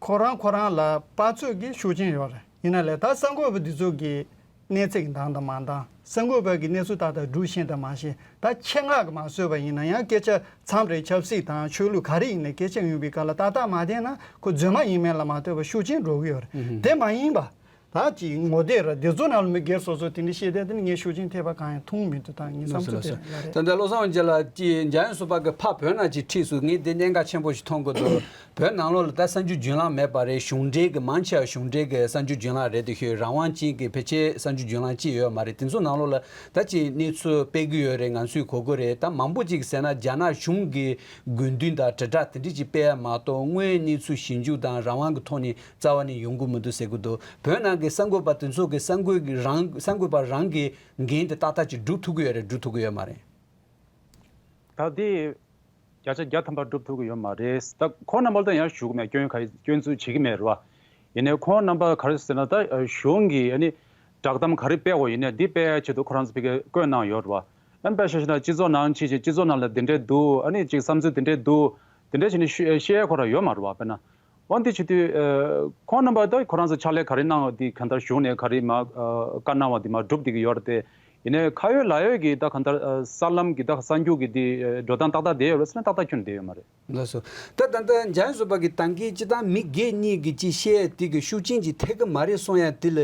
ཁོ་རང་ཁོ་རང་ལ་དཔག་ཚོད་ཀྱི་ཤུགས་རྐྱེན་ཡོད་རེད། ཡིན་ན་ལས་ད་གསར་འགོད་པ་འདི་ཚོ་གི་གནས་ཚད་ཀྱི་འདང་དང་མ་འདང་། གསར་འགོད་པ་གི་གནས་ཚུལ་ཏག་ཏག་སྒྲུབ་ཤེས་དང་མ་ཤེས། ད་ཆེད་མངགས་ཀྱི་མ་བཟོས་པ་ཡིན་ན་ཡང་སྐད་ཆ་མཚམས་རེ་ཆབ་སྲིད་དང་ཆོས་ལུགས་ག་རེ་ཡིན་ནའི་སྐད་ཆ་ཡོང་བའི་སྐབས་ལ་ཏག་ཏག་མ་བསྡད་ན་ཁོ་རྫུན་མ་ཡིན་མིན་ལ་མ་ལྟོས་པར་ཤུགས་རྐྱེན་འགྲོ་གི་ཡོད་རེད། དེ་མ་ཡིན་པ། ད་ཅིག་ངོ་དེབ་ར་དེ་ཚོ་ནང་ལ་མི་སྒེར་སོ་སོ་དེ་འདྲ་བཤད་བསྡད་དེ་ནི་ངས་ཤུགས་རྐྱེན་ཐེབས་པ་གང་ཡང་མཐོང་མི་འདུག་ད་ངའི་བསམ་ཚུལ་དེ་རེད། ལགས་རེད། ད་ལྟ་བློ་བཟང་རྗེ་ལགས་ཀྱིས་འཇམ་དབྱངས་ཟུར་པ་གི་ཕ་བོད་ནང་ཅིག་ཁྲིད་སོང་། ངས་འདི་གནད་འགག་ཆེན་པོ་ཞིག་མཐོང་གི་འདུག་བོད་ནང་ལོགས་ལ་ད་གསར་འགྱུར་བརྒྱུད་ལམ་མེད་པ་རེད། གཞུང་འབྲེལ་གྱི་མང་ཆེ་བ་གཞུང་འབྲེལ་གྱི་གསར་འགྱུར་བརྒྱུད་ལམ་རེད་དེ། ཤོད་རང་དབང་ཅན་གྱི་ཕལ་ཆེར་གསར་འགྱུར་བརྒྱུད་ལམ་ཅིག་ཡོད་མ་རེད། དེ་ཚོ་ནང་ལོགས་ལ་ད་ཅིག་གནས་ཚུལ་སྤེལ་གྱི་ཡོད་རེད། ང་ཚོས་གོ་གི་རེད། ད་མང་པོ་ཅིག་ཟེར་ན་རྒྱ་ནག་གཞུང་གི་དགོས་འདུན་དང་དྲིལ་བསྒྲགས་དེ་འདྲ་ཅིག་སྤེལ་ཡ་མ་གཏོགས་དངོས་གནས་ཚུལ་ཞིབ་འཇུག་དང་རང་དབང་གི་ཐོག་ནས་རྩ་བ་ནས་ཡོང་གི་མི་འདུག་ཟེར་གི་འདུག་བོད་ནང་གི་གསར་འགོད་པ་དེ་ཚོ་གི་གསར་འགོད་ཀྱི་རང་གསར་འགོད་པ་རང་གི་འགན་དེ་ཏག་ཏག་ཅིག་སྒྲུབ་ཐུབ་ཀྱི་ཡོད་རེད། སྒྲུབ་ཐུབ་ཀྱི་ཡོད་མ་རེད། ད་དེ་བརྒྱ་ཆ་བརྒྱ་ཐམ་པ་སྒྲུབ་ཐུབ་ཀྱི་ཡོད་མ་རེད། ད་ཁོང་རྣམ་པ་ལ་ད་ཡང་ཞུ་གི་མེད། སྐྱོན་ག་སྐྱོན་འཛུགས་བྱེད་ཀྱི་མེད་རེད་བ། ཡིན་ནའི་ཁོང་རྣམ་པ་ག་རེ་ཟེར་ན་ད་གཞུང་གིས་ཨ་ནི་བསྒྲགས་གཏམ་ག་རེ་སྤེལ་དགོས་ཡིན་ནའི་འདི་སྤེལ་ཡ་ཆེད་དུ་ཁོ་རང་ཚོ་ཕ་གིར་བཀོད་གནང་ཡོད་རེད་བ། ཨ་ནི་དཔེ་ཆ་བཞག་ན་སྤྱི་ཚོགས་ནང་ཕྱིན་བྱས་སྤྱི་ཚོགས་ནང་ལ་འདི་འདྲས་འདུག་ཨ་ནི་ཅིག་བསམ་ཚུལ་འདི་འདྲས་འདུག་དེ་འདྲ་བྱས་ནས་ཤོད་ཤོད་ཡས་ཁོ་རང་ཡོད་མ་རེད་བ། དཔེར་ན། འོ་འདི་བྱེད་དུས་ཁོང་རྣམ་པ་ད་ཁོ་རང་ཚོ་ཕྱག་ལས་ག་རེ་གནང་བ་འདི་གང་ལྟར་གཞུང་ནས་ག་རེ་མ་བཀའ་གནང་བ་འདི་མ་སྒྲུབ་བསྡད་ཀྱི་ཡོད་རེད་དེ། ཡིན་ནའི་ཁ་ཡོད་ལག་ཡོད་ཀྱི་ད་གང་ལྟར་གསར་ལམ་གྱི་ད་གསར་འགྱུར་གྱི་འདི་འགྲོ་སྟངས་ཏག་ཏག་བསྡད་ཡོད་རེད་ཟེར་ན་ཏག་ཏག་ཁྱོན་ནས་བསྡད་ཡོད་མ་རེད། ལགས་སོ། ད་ད་ལྟ་འཇམ་དབྱངས་ཟུར་པ་གི་ད་གིན་སྤྱིར་བཏང་མི་སྒེར་གཉིས་ཀྱི་ཅིག་བཤད་ཡས་དེ་གི་ཤུགས་རྐྱེན་ཅིག་ཐེབས་ཀྱི་མ་རེད་གསུང་ཡ་དེ་ལ་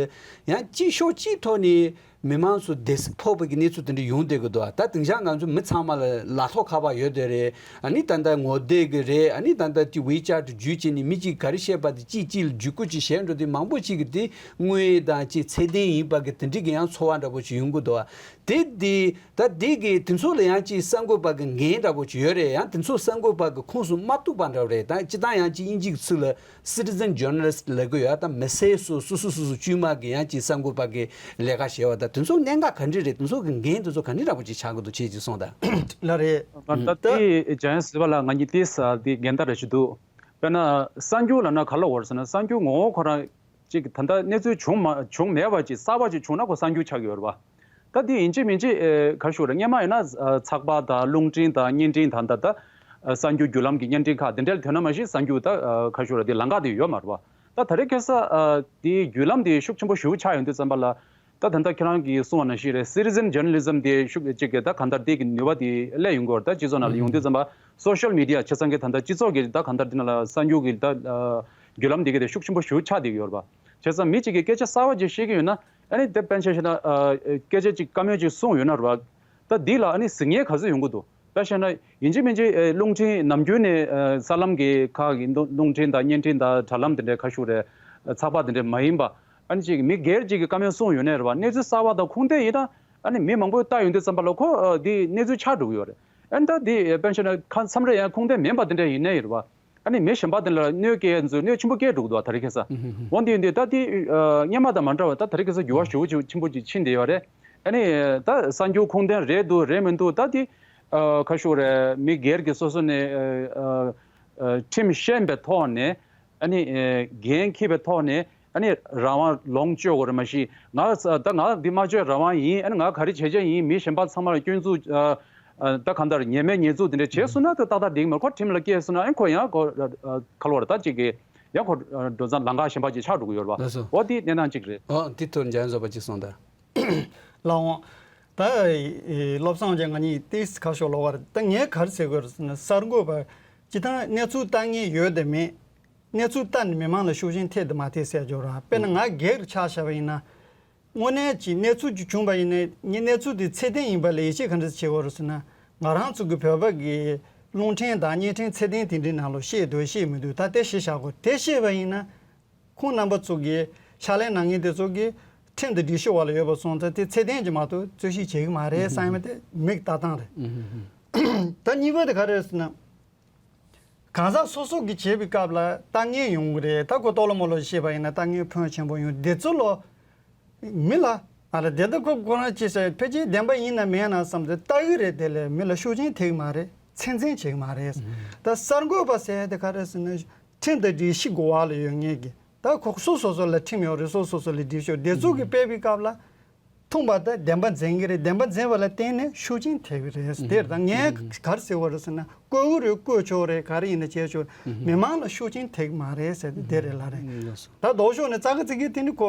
ཡང་ཅིག་ཕྱོགས་གཅིག་ཐོག་ནས། མི་མང་ཚོ་བདེ་སྐྱིད་ཕོག་པའི་གི་གནས་ཚུལ་དེ་འདྲ་ཡོང་བསྡད་ཀྱི་འདུག་ད་དེང་སང་ང་ཚོ་མི་ཚང་མ་ལ་ལག་ཐོགས་ཁ་པར་ཡོད་བསྡད་རེད། ཨ་ནི་ད་ལྟ་ངོ་དེབ་གི་རེད། ཨ་ནི་ད་ལྟ་དེ་ཝེ་ཅེཊ་བརྒྱུད་བྱས་ནས་མི་གཅིག་ག་རེ་བཤད་པ་དེ་གཅིག་གཅིག་ལ་བརྒྱུད་སྐུར་ཅིག་བྱས་འགྲོ་དུས་མང་པོ་ཅིག་གི་དེ་དངོས་ཡོད་དང་ཅིག་ཚད་ལྡན་ཡིན་པ་གི་དེ་འདྲ་གི་ཡང་ཚོར་བ་འདྲ་པོ་ཅིག་ཡོང་གི་འདུག་དེ་དེ་ད་དེ་གི་དེ་ཚོ་ལ་ཡང་ཅིག་གསར་འགོད་པ་གི་འགན་འདྲ་པོ་ཅིག་ཡོད་རེད། ཡང་དེ་ཚོ་གསར་འགོད་པ་གི་ཁོངས་སུ་མ་གཏུགས་པ་འདྲ་པོ་རེད། ད་སྤྱིར་བཏང་ཡང་ཅིག་དབྱིན་ཇི་གི་ཚུལ་ལ། Citizen journalist ལབ་ཀྱི་ཡོད། ད་མི་སེར་སོ་སོ་སོ་སོ་སོ་དཀྱུས་མ་གི་ཡང་ཅིག་གསར་འགོད་པ་གི་ལས་ཀ་བྱེད་པ་དང་དེ་ཚོ་གནད་འགག་ག་འདྲ་རེད། དེ་ཚོ་གི་འགན་དེ་ཚོ་ག་འདྲ་འདྲ་པོ་ཅིག་ཆགས་ཀྱི་འདུག་ཅེས་ཅིག་གསུངས་དང་། ལགས་རེད། ད་ད་དེ་འཇམ་དབྱངས་ཟེར་བ་ལ་ང་གཉིས་ཏོག་ཙམ་དེ་འགལ་ཟླ་རེ་ཞིག་འདུག་དཔེར་ན་གསར་འགྱུར་ལབ་ན་ག་ལ་འོར་ཟེར་ན་གསར་འགྱུར་ངོ་བོ་ཁོ་རང་ཅིག་ད་ལྟ་གནས་ཚུལ་བྱུང་མ་བྱུང་མེད་པ་ཅིག་གསར་པ་ཅིག་བྱུང་ན་ཁོ་གསར་འགྱུར་ཆགས་ཀྱི་ཡོད་རེད་བ། ད་འདི་ཡིན་གཅིག་མིན་གཅིག་ཨེ་ག་ཞུ་རེད། སྔོན་མ་ཡིན་ན་ཨ་ཚགས་པར་དང་རླུང་འཕྲིན་དང་བརྙན་འཕྲིན་དང་ད་ལྟ་ཨ་གསར་འགྱུར་བརྒྱུད་ལམ་གྱི་བརྙན་འཕྲིན་ཁག་འདི་འདྲ་ལ་ཐོན་ན་མ་གཞི་གསར་འགྱུར་ད་ཨ་ག་ཞུ་རེད། འདི་ལམ་ཁ་དེ་ཡོད་མ་རེད་བ། ད་ད་རེས་ཁ་སང་ཨ་འདི་བརྒྱུད་ལམ་དེ་ཤུགས་ཆེན་པོ་ཞེ་པོ་ཆགས་ཡོང་དུས་ཙམ་པ་ལ་ད་ད་ལྟ་ཁྱེད་རང་གིས་གསུངས་པ་ནང་བཞིན་རེད། citizen journalism དེ་ཤུགས་ཅིག་གི་ད་གང་ལྟར་དེ་གི་ནུས་པ་དེ་སླེབས་ཡོང་གི་ཡོད་རེད། ད་སྤྱི་ཚོགས་ནང་ལ་ཡོང་དུས་ཙམ་པ་social media བྱས་ཙང་གི་ད་ལྟ་སྤྱི་ཚོགས་ཀྱི་ད་གང་ལྟར་འདི་ནང་ལ་གསར་འགྱུར་གྱི་ད་ཨ་ བརྒྱུད་ལམ་འདི་ག་དེ་ཤུགས་ཆེན་པོ་ཞིག་ཆགས་བསྡད་ཀྱི་ཡོད་རེད་པ། བྱས་ཙང་མི་གཅིག་གིས་སྐད་ཆ་གསར་པ་ཅིག་བཤད་ཀྱི་ཡོད་ན། ཨ་ནི་དེ་དཔེར་ན་ཆ་བཞག་ན་ཨ་སྐད་ཆ་ཅིག་བཀའ་མོལ་ཅིག་གསུངས་ཡོད་ན་རེད་པ། ད་འདི་ལ་ཨ་ནི་གཟིགས་ཉེས་ག་ཚོད་ཡོང་གི་འདུག་དཔེར་བཤད་ན་ཡིན་གཅིག་མིན་གཅིག་ཨེ་རླུང་འཕྲིན་ནམ་རྒྱུན་ནས་ཨེ་གསར་ལམ་གྱི་ཁག་གི་རླུང་འཕྲིན་དང་བརྙན་འཕྲིན་དང་དྲ་ལམ་དེ་འདྲའི་ཁ་ཤུགས་རེད། ཚགས་པར་དེ་འདྲའི་མ་ཡིན་པ། ཨ་ནི་ཅིག་མི་སྒེར་ཅིག་གིས་བཀའ་མོལ་གསུངས་ཡོད་ནའི་རེད་པ། གནས་ཚུལ་གསར་པ་དང་ཁུངས་ལྡན་ཡིན་ན་ཨ་ནི་མི་མང་པོས་བལྟས་ཡོང་དུས་ཙམ་པ་ལ་ཁོ་ཨ་འདི་གནས་ཚུལ་ཆགས་འགྲོ་གི་ཡོད་རེད། ཨ་ནི་ད་འདི་དཔེར་བཤད་ན་ཁ་མཚམས་རེ་ཡང་ཁུངས་ལྡན་མིན་པ་དེ་འདྲ་ཡིན་ནའི་རེད་པ། ཨ་ནི་མི་གཞན་པ་དེ་ལ་གནོད་སྐྱེལ་ཚུལ་གནོད་ཆེན་པོ་སྐྱེལ་འགྲོ་གི་འདུག་བ། ད་རེས་ཁ་སང་། འོ་འདི་ཡིན་དུས་ད་འདི་ཨ་སྔོན་མ་དང་མ་འདྲ་བ། ད་ད་རེས་ཁ་སང་འགྱུར་བ་ཞེ་པོ་ཅིག་ཆེན་པོ་ཅིག་ཕྱིན་བསྡད་ཡོད་རེད། ཨ་ནི་ད་གསར་འགྱུར་ཁུངས་ལྡན་རེད་འདུག་རེད་མི་འདུག་ད་འདི་ཨ་ཁ་ཤོར་རེད། མི་སྒེར་གྱི་སོ་སོ་ནས་ཨ་ཨ་ཨ་ཁྲིམས་ཤེས་པའི་ཐོག་ནས། ཨ་ནི་ཨེ་འགན་འཁྱེར་བའི་ཐོག་ནས་ཨ་ནི་རང་དབང་ལོངས་སྤྱོད་དགོས་རེད། མ་གཞི་ང་ས་ད་ང་འདི་སྨྲ་བརྗོད་རང་དབང་ཡིན། ཨ་ནི་ང་ག་རེ་བྱས་བྱས་ཡིན། མི་གཞན་པ་ཚང་མར་སྐྱོན་འཛུགས་ཨ་ཨ་ད་གང་ལྟར་ཉེས་མེད་ཉེས་འཛུགས་འདི་འདྲ་བྱས་སོང་ན་ད་ཏག་ཏག་འགྲིག་མ་རེད། ཁོ་ཁྲིམས་ལ་སྐྱེལ་སོང་ན་ཨ་ནི་ཁོ་ཡང་ཁོ་ཨ་ཁ་ལོ་ར་ད་ཅིག་གི་ཡང་ཁོ་ཨ་འགྲོ་སྟངས་ལམ་ཁ་གཞན་པ་ཅིག་ཆགས་འགྲོ་གི་ཡོད་རེད་པ། ལགས་སོ། འོ་འདི་གནས་སྟངས་གཅིག་རེད། ཨོ་འདི་ཐོག་འཇམ་བཟོ་པ་གཅིག་གསུངས་དང་། ལགས་འོང་། ད་ཨེ་བློ་བཟང་ཅན་ང་གཉིས་ཏིས་ཁ་ཤོར་ལོག་པ་རེད། ད་ངས་ག་རེ་ཟེར་དགོས་རེད་ཟེར་ན། གསར་འགོད་པ་སྤྱིར་བཏང་གནས་ཚུལ་ལྟ་མཁན་ཡོད་དེ་མེད། གནས་ཚུལ་ལྟ་ནས་མི་མང་ལ་ཤུགས་རྐྱེན་ཐེབས་དེ་མ་ཐེབས་ཟེར་རྒྱུ་རེད། དཔེར་ན་ང་སྒེར་ཆ་བཞག་པ་ཡིན་ན། དངོས་གནས་ཀྱི་གནས་ཚུལ་ཅིག་བྱུང་བ་ཡིན་ན་ངས་གནས་ཚུལ་དེ་ཚད་ལྡན་ཡིན་པ་ལ་ཡིད་ཆེས་ག་འདྲ་བྱེད་དགོས་རེད་ཟེར་ན། ང་རང་ཚོ་གི་བོད་པ་གི་རླུང་འཕྲིན་དང་བརྙན་འཕྲིན་ཚད་ལྡན་དེ་འདྲའི་ནང་ལོགས་བཤད་འདུག་བཤད་མི་འདུག་ད་དེ་ཤེས་བཞག་དགོས། དེ་ཤེས་པ་ཡིན་ན། ཁོང་རྣམ་པ་ཚོ་གི་ཕྱག་ལས་གནང་མཁན་དེ་ཚོ་གི་ཁྲིམས་དང་སྒྲིག་གཞི་འོག་ལ་ཡོད་པ་སོང་ཙང་དེ་ཚད་ལྡན་གྱི་མ་གཏོགས་རྩོད་གཞི་བྱེད་ཀྱི་མ་རེད་བསམ་ཡས་དེ་མིག་ལྟ་སྟངས་རེད། ད་གཉིས་པ་དེ་ག་རེ་རེད་ཟེར་ན། གང་ཟག་སོ་སོ་གིས་བྱེད་པའི་སྐབས་ལ་ལྟ་ངན་ཡོང་གི་རེད། ད་ཁོ་ལྟོགས་ལོ་མོ་ལོ་བཤད་པ་ཡིན་ན་ལྟ་ངན་ཕོན་ཆེན་པོ་ཡོང་། དེ་ཚོ་ལོ་མི་ལ་ཨ་ལ་དེ་ལྟ་ཁོ་ཁོ་རང་ཅི་ཟེར་ཕལ་ཆེར་བདེན་པ་ཡིན་ན་མིན་ན་བསམ་སྟེ་ལྟ་གི་རེད། དེ་ལས་མི་ལ་ཤུགས་རྐྱེན་ཐེབས་ཀྱི་མ་རེད། ཚད་འཛིན་བྱེད་ཀྱི་མ་རེད། ད་གསར་འགོད་པ་ཟེར་ཡ་དེ་ག་རེ་ཟེར་ན། ཁྲིམས་དང་སྒྲིག་གཞི་གི་འོག་ལ་ཡོད་མཁན་གྱི། ད་ཁོ་སོ་སོ་སོ་ལ་ཁྲིམས་ཡོད་རེད། སོ་སོ་སོ་ལ་སྒྲིག་གཞི་ཡོད། དེ་ཚོ་གིས་སྤེལ་བའི་སྐབས་ལ་མཐོང་བ་དང་བདེན་པ་འཛིན་གྱི་རེད། བདེན་པ་འཛིན་པ་ལ་བརྟེན་ནས་ཤུགས་རྐྱེན་ཐེབས་ཀྱི་རེད། དེར་ད་ངས་ག་རེ་ཟེར་བ་རེད་ཟེར་ན། བཀོད་གི་རེད། བཀོད་ཆོག་རེད། ག་རེ་ཡིན་ན་བྱས་ཆོག་མི་མང་ལ་ཤུགས་རྐྱེན་ཐེབས་ཀྱི་མ་རེད་ཟེར་ཏེ་དེ་རེད་ལ་རེད། ད་ལྡོག་ཕྱོགས་ནས་རྩ་ཁ་ཚིག་གི་དེ་ནི་ཁོ་